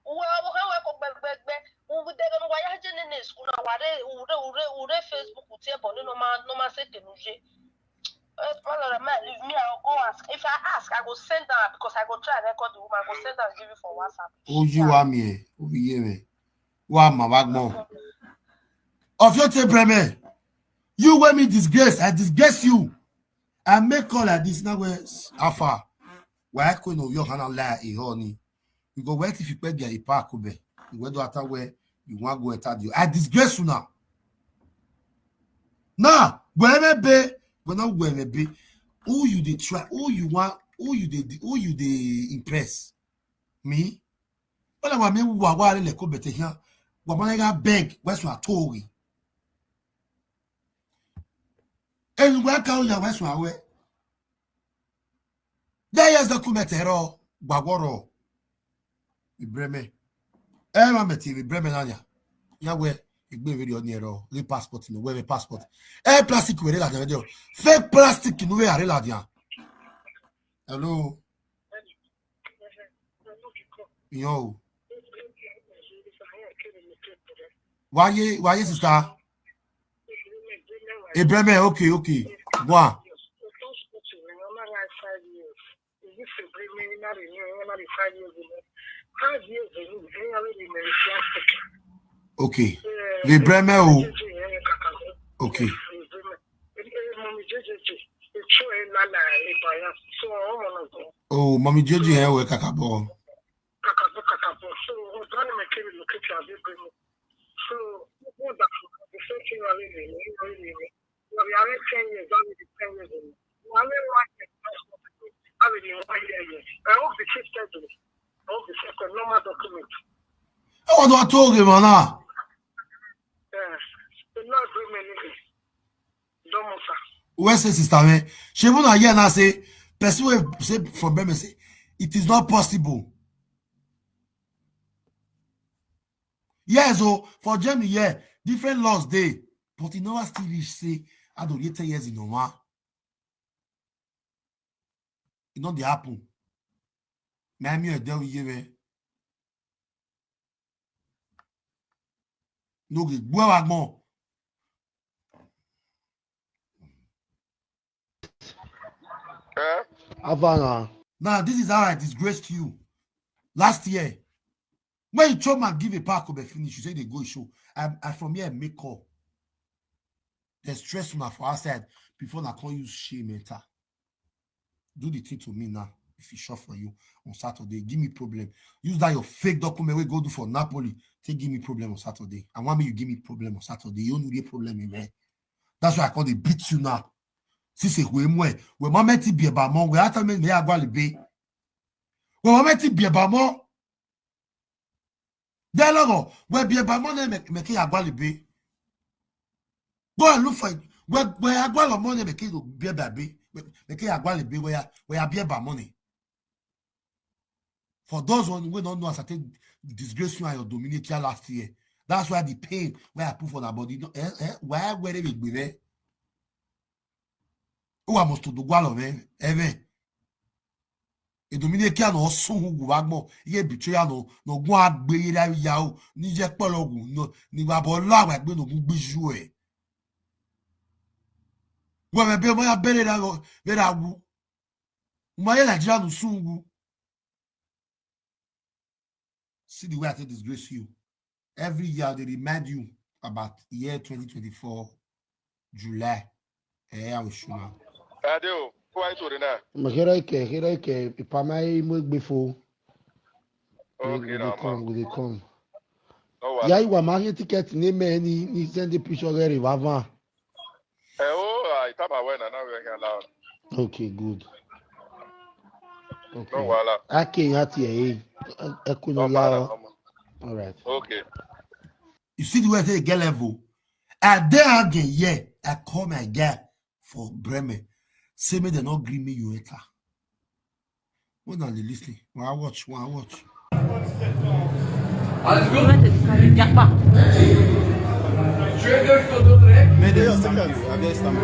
Uwe awo ha wa ko gbẹgbẹgbẹ. Uwe dẹgẹ nu wa ya jẹ nínú school náà wà rẹ ure ure ure Facebook tí ẹ bọ̀ nínú ma nínú ma ṣe tẹnu ṣe. Ẹ má lọ rẹ má leave me I go ask if I ask I go send am because I go try record the woman I go send am give you for WhatsApp. Ojú wa mi ẹ. Omi yé mi. Wa ma wa gbọ́n. Of your take breme. You wear me disgrace. I disgrace you. I make call like this now where how far? Why I couldn't know your hand lie a honey. You go wait if you pay a park ube. You go do after where you want go enter you. I disgrace you now. Now, wherever be, but not wherever be. Who you dey try? Who you want? Who you dey who you dey impress? Me? When I want me who are le ko bete here. What man I beg? Where's my tory? And where can you where's my way? There is document error. Gbagworo. Ibreme. Eh, ma meti Ibreme nanya. Ya we igbe video ni error. Re passport no we passport. Eh, plastic we la de. Fake plastic no we are la dia. Hello. Yo. Why, why, sister? Ibreme, okay, okay. Go on. Okay. Ibreme o. Okay. Oh, mommy J J here we kakabo. Ọdún tó rè mọ́ náà. Where say sister me? She won't hear now say person wey say for Benin say it is not possible. Yes, so for Germany, yeah, different laws dey, but e never still reach say I don reach ten years in Oman. E no dey happen. Na me dey with you. No get gbọ́ wa gbọ́n. Eh? Havana. Now this is how I disgraced you last year. When you chop man give a park up finish, you say they go show. I, I from here make call. They stress una for outside before I come use shame enter. Do the thing to me now. If e sure for you on Saturday, give me problem. Use that your fake document we go do for Napoli. Take give me problem on Saturday. I want me you give me problem on Saturday. You only get problem in there. That's why I call they beat you now. Since we mwe, we mama ti bi eba mo, we ata me me agwa le be. We mama ti bi eba mo. Dialogue, we bi eba mo ne me me ki agwa le be. Go and look for it. We we agwa lo mo ne me ki go bi eba be. Me ki agwa le be we ya we ya bi eba mo ne. For those one wey don't know as I take disgrace you and your Dominican last year, that's why the pain where I put for that body. No, eh, eh, why where they be there? Who I must to do gwalo me, even. E Dominican no so who go back more. Ye betrayal no no go agbe ye da ya o. Ni je polo gu no ni wa bo la wa gbe no gu gbiju e. Wa me be mo ya bere da go be da wu. Mo ye Nigeria no sungu. See the way I take disgrace you. Every year they remind you about year twenty twenty-four, July. Eh, I will show now. Ade o, who are you to now? Mahira ike, hira ike, ipama imo gbefo. We Okay, dey now, come, man. We dey come. No wahala. Ya iwa ma ihe ticket ni me ni ni send the picture very vava. Eh, oh, I tap my way now. Now we are here now. Okay, good. No Okay. wahala. Ake ya ti eh. Ẹ kú No ní wahala. ya. Come on. All right. Okay. You see the way I say get level. I dey again, yeah. I call my guy for Bremen. Say me they not green me you enter. When are they listening? When I watch, when I watch. Make them stamp you. I get stamp.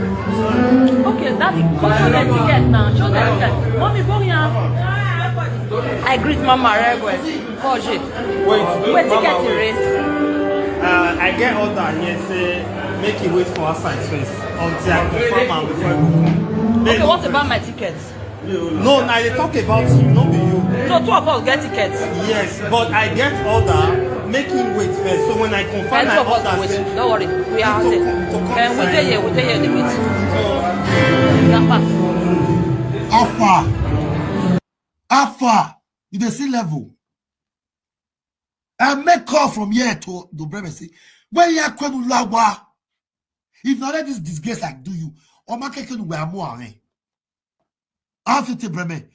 Okay, daddy, come show them ticket now. Show them ticket. Mommy, go here. I greet mama Regwe. Koje. Wait, Wait, Mama, ticket wait. Ire. Uh, I get order here say make you wait for outside first until I confirm am before you come. Okay, what about my ticket? No, now they talk about you, not be you. So two of us get tickets. Yes, but I get order. Make him wait first. So when I confirm And my two of us order, will wait. say, Don't worry. We are to there. come, to come And we sign. There here. We there here. The meeting. So, Gapa. How far? How far? You dey see level. I make call from here to the Bremen say, where you are kwenu lawa? If not let this disgrace I do you, Oma keke nu we amu aren. I fit take Bremen.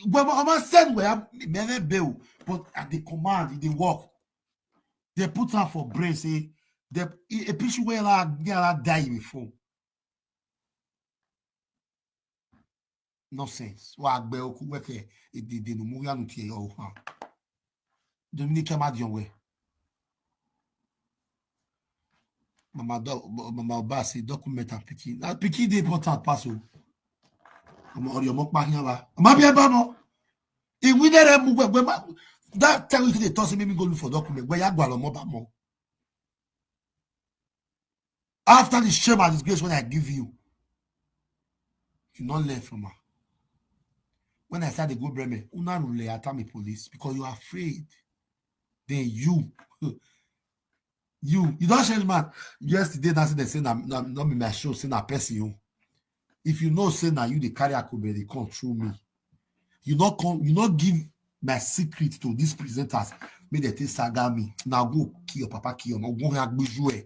When Oma send we am mere bill, but at the command, they work. They put am for brain say they a picture where la get la die before. Nonsense. Wa gbe oku weke e de de no mu ya no tie yo ha. Dominique ma dion we. Mama do mama ba say document and pikin. Na pikin dey important pass o. Mama ori omo pa hin ba. Mama bi e ba mo. E wi dere mu we we ma that time we dey talk say make me go look for document. We ya gwa lo mo ba mo. After the shame and disgrace when I give you, you not learn from her. When I started to go Bremen, una rule attack me police because you are afraid. Then you, you, you don't change man. Yesterday, that's they say na, na, not be my show, say na person you. If you know say na you dey carry Akobe dey come through me, you not come, you not give my secret to these presenters. Make they take saga me. Now go kill your papa, kill your mom. Go hang with you. Eh.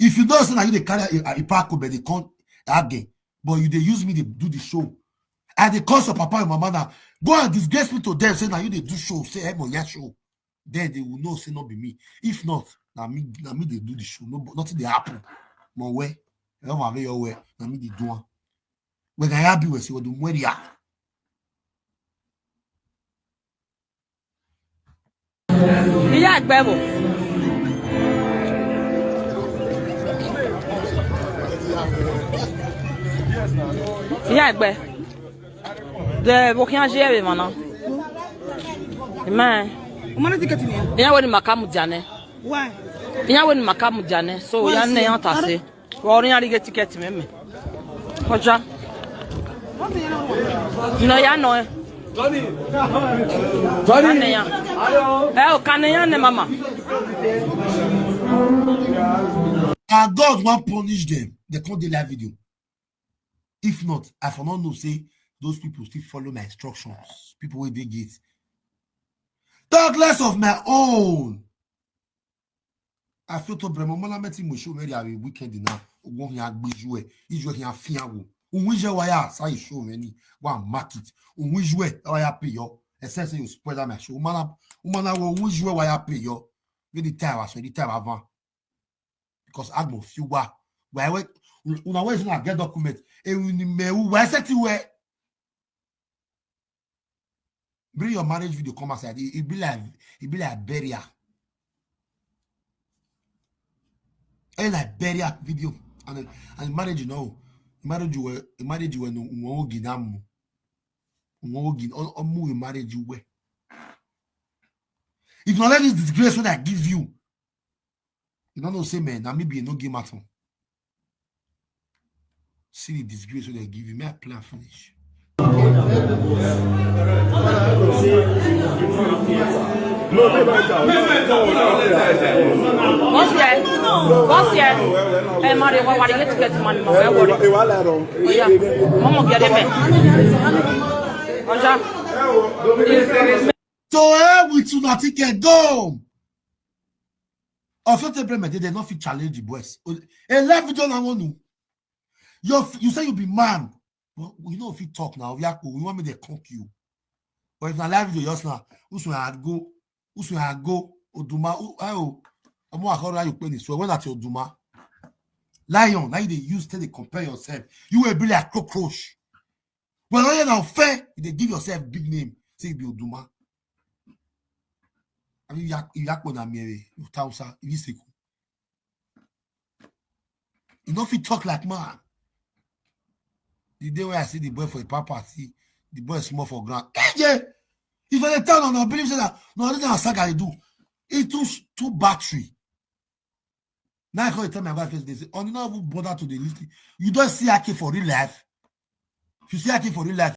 If you know say na you dey carry a, a, a pack Akobe dey come again, but you dey use me dey do the show. I dey call your papa and mama now. Go and disgrace me to them. Say na you dey do show. Say hey, mo ya show. Then they will know say not be me. If not, na me, na me dey do the show. No, nothing dey happen. Mo where? I don't have your way. Na me dey do am. When I happy with you, do where ya. Ìyá Àgbẹ̀bọ̀. Ìyá Àgbẹ̀. The Bokian Jere mana. Amen. Umana ticket ni. Ìyá wo ni makamu jane. Why? Ìyá wo ni makamu jane. So Why ya is ne it? yan tase. Ko ori ari get ticket me me. Koja. No ya no. Johnny. Johnny. Ya ne ya. Eh, o kane ya ne mama. And God wan punish them. They can't do live video. If not, I for not know say those people still follow my instructions. People wey dey gate. Talk less of my own. I feel to Bremo Mola meti mo show where I weekend now. Won ya gbiju e, ijo ya fiawo. Unwije waya sa show many. Wa market. Unwije waya pay yo. Ese say you spoil that my show. Umana umana wo unwije waya pay yo. Very time was very time avant. Because agbo few wa. Why we una wey una get document. E we ni me we set we. Bring your marriage video come outside. It, it be like it be like burial. E like burial video. And and marriage you know. Marriage you were marriage you were no one ginamu. One gin omu marriage you were. If you let this disgrace when I give you, you don't know say man, na me be no game at all. See the disgrace wey dem give you. May I plan finish? Boss here, boss here. Ẹ má rí wá wá rí get get money mọ̀ ẹ wọ̀rí. Oya, mọ̀mọ́ bí ẹ dé mẹ́. Ọjà. To hell with una ticket, go. Of your temperament, they no fit challenge the boys. A live video na one. You you say you be man. Well, you know if you talk now, we are cool. We want me to conk you. But if na live video, just now, who's gonna go? Who's gonna go? Oduma, who, oh, I'm more how you play this. So when that's Oduma, lion, now you dey use to dey compare yourself. You will be like cockroach. But when you're not fair, you dey give yourself big name. Say you be Oduma. I mean, you yak na mere, you tausa, you sick. You no fit talk like man. The day when I see the boy for a papa, see the boy small for ground. Hey, yeah. If I dey tell una, believe say that no, this na saga dey do. It's too too battery. Now I call you tell my wife yesterday, say, oh, you no even bother to dey listen. You don't see Ake for real life. If you see Ake for real life,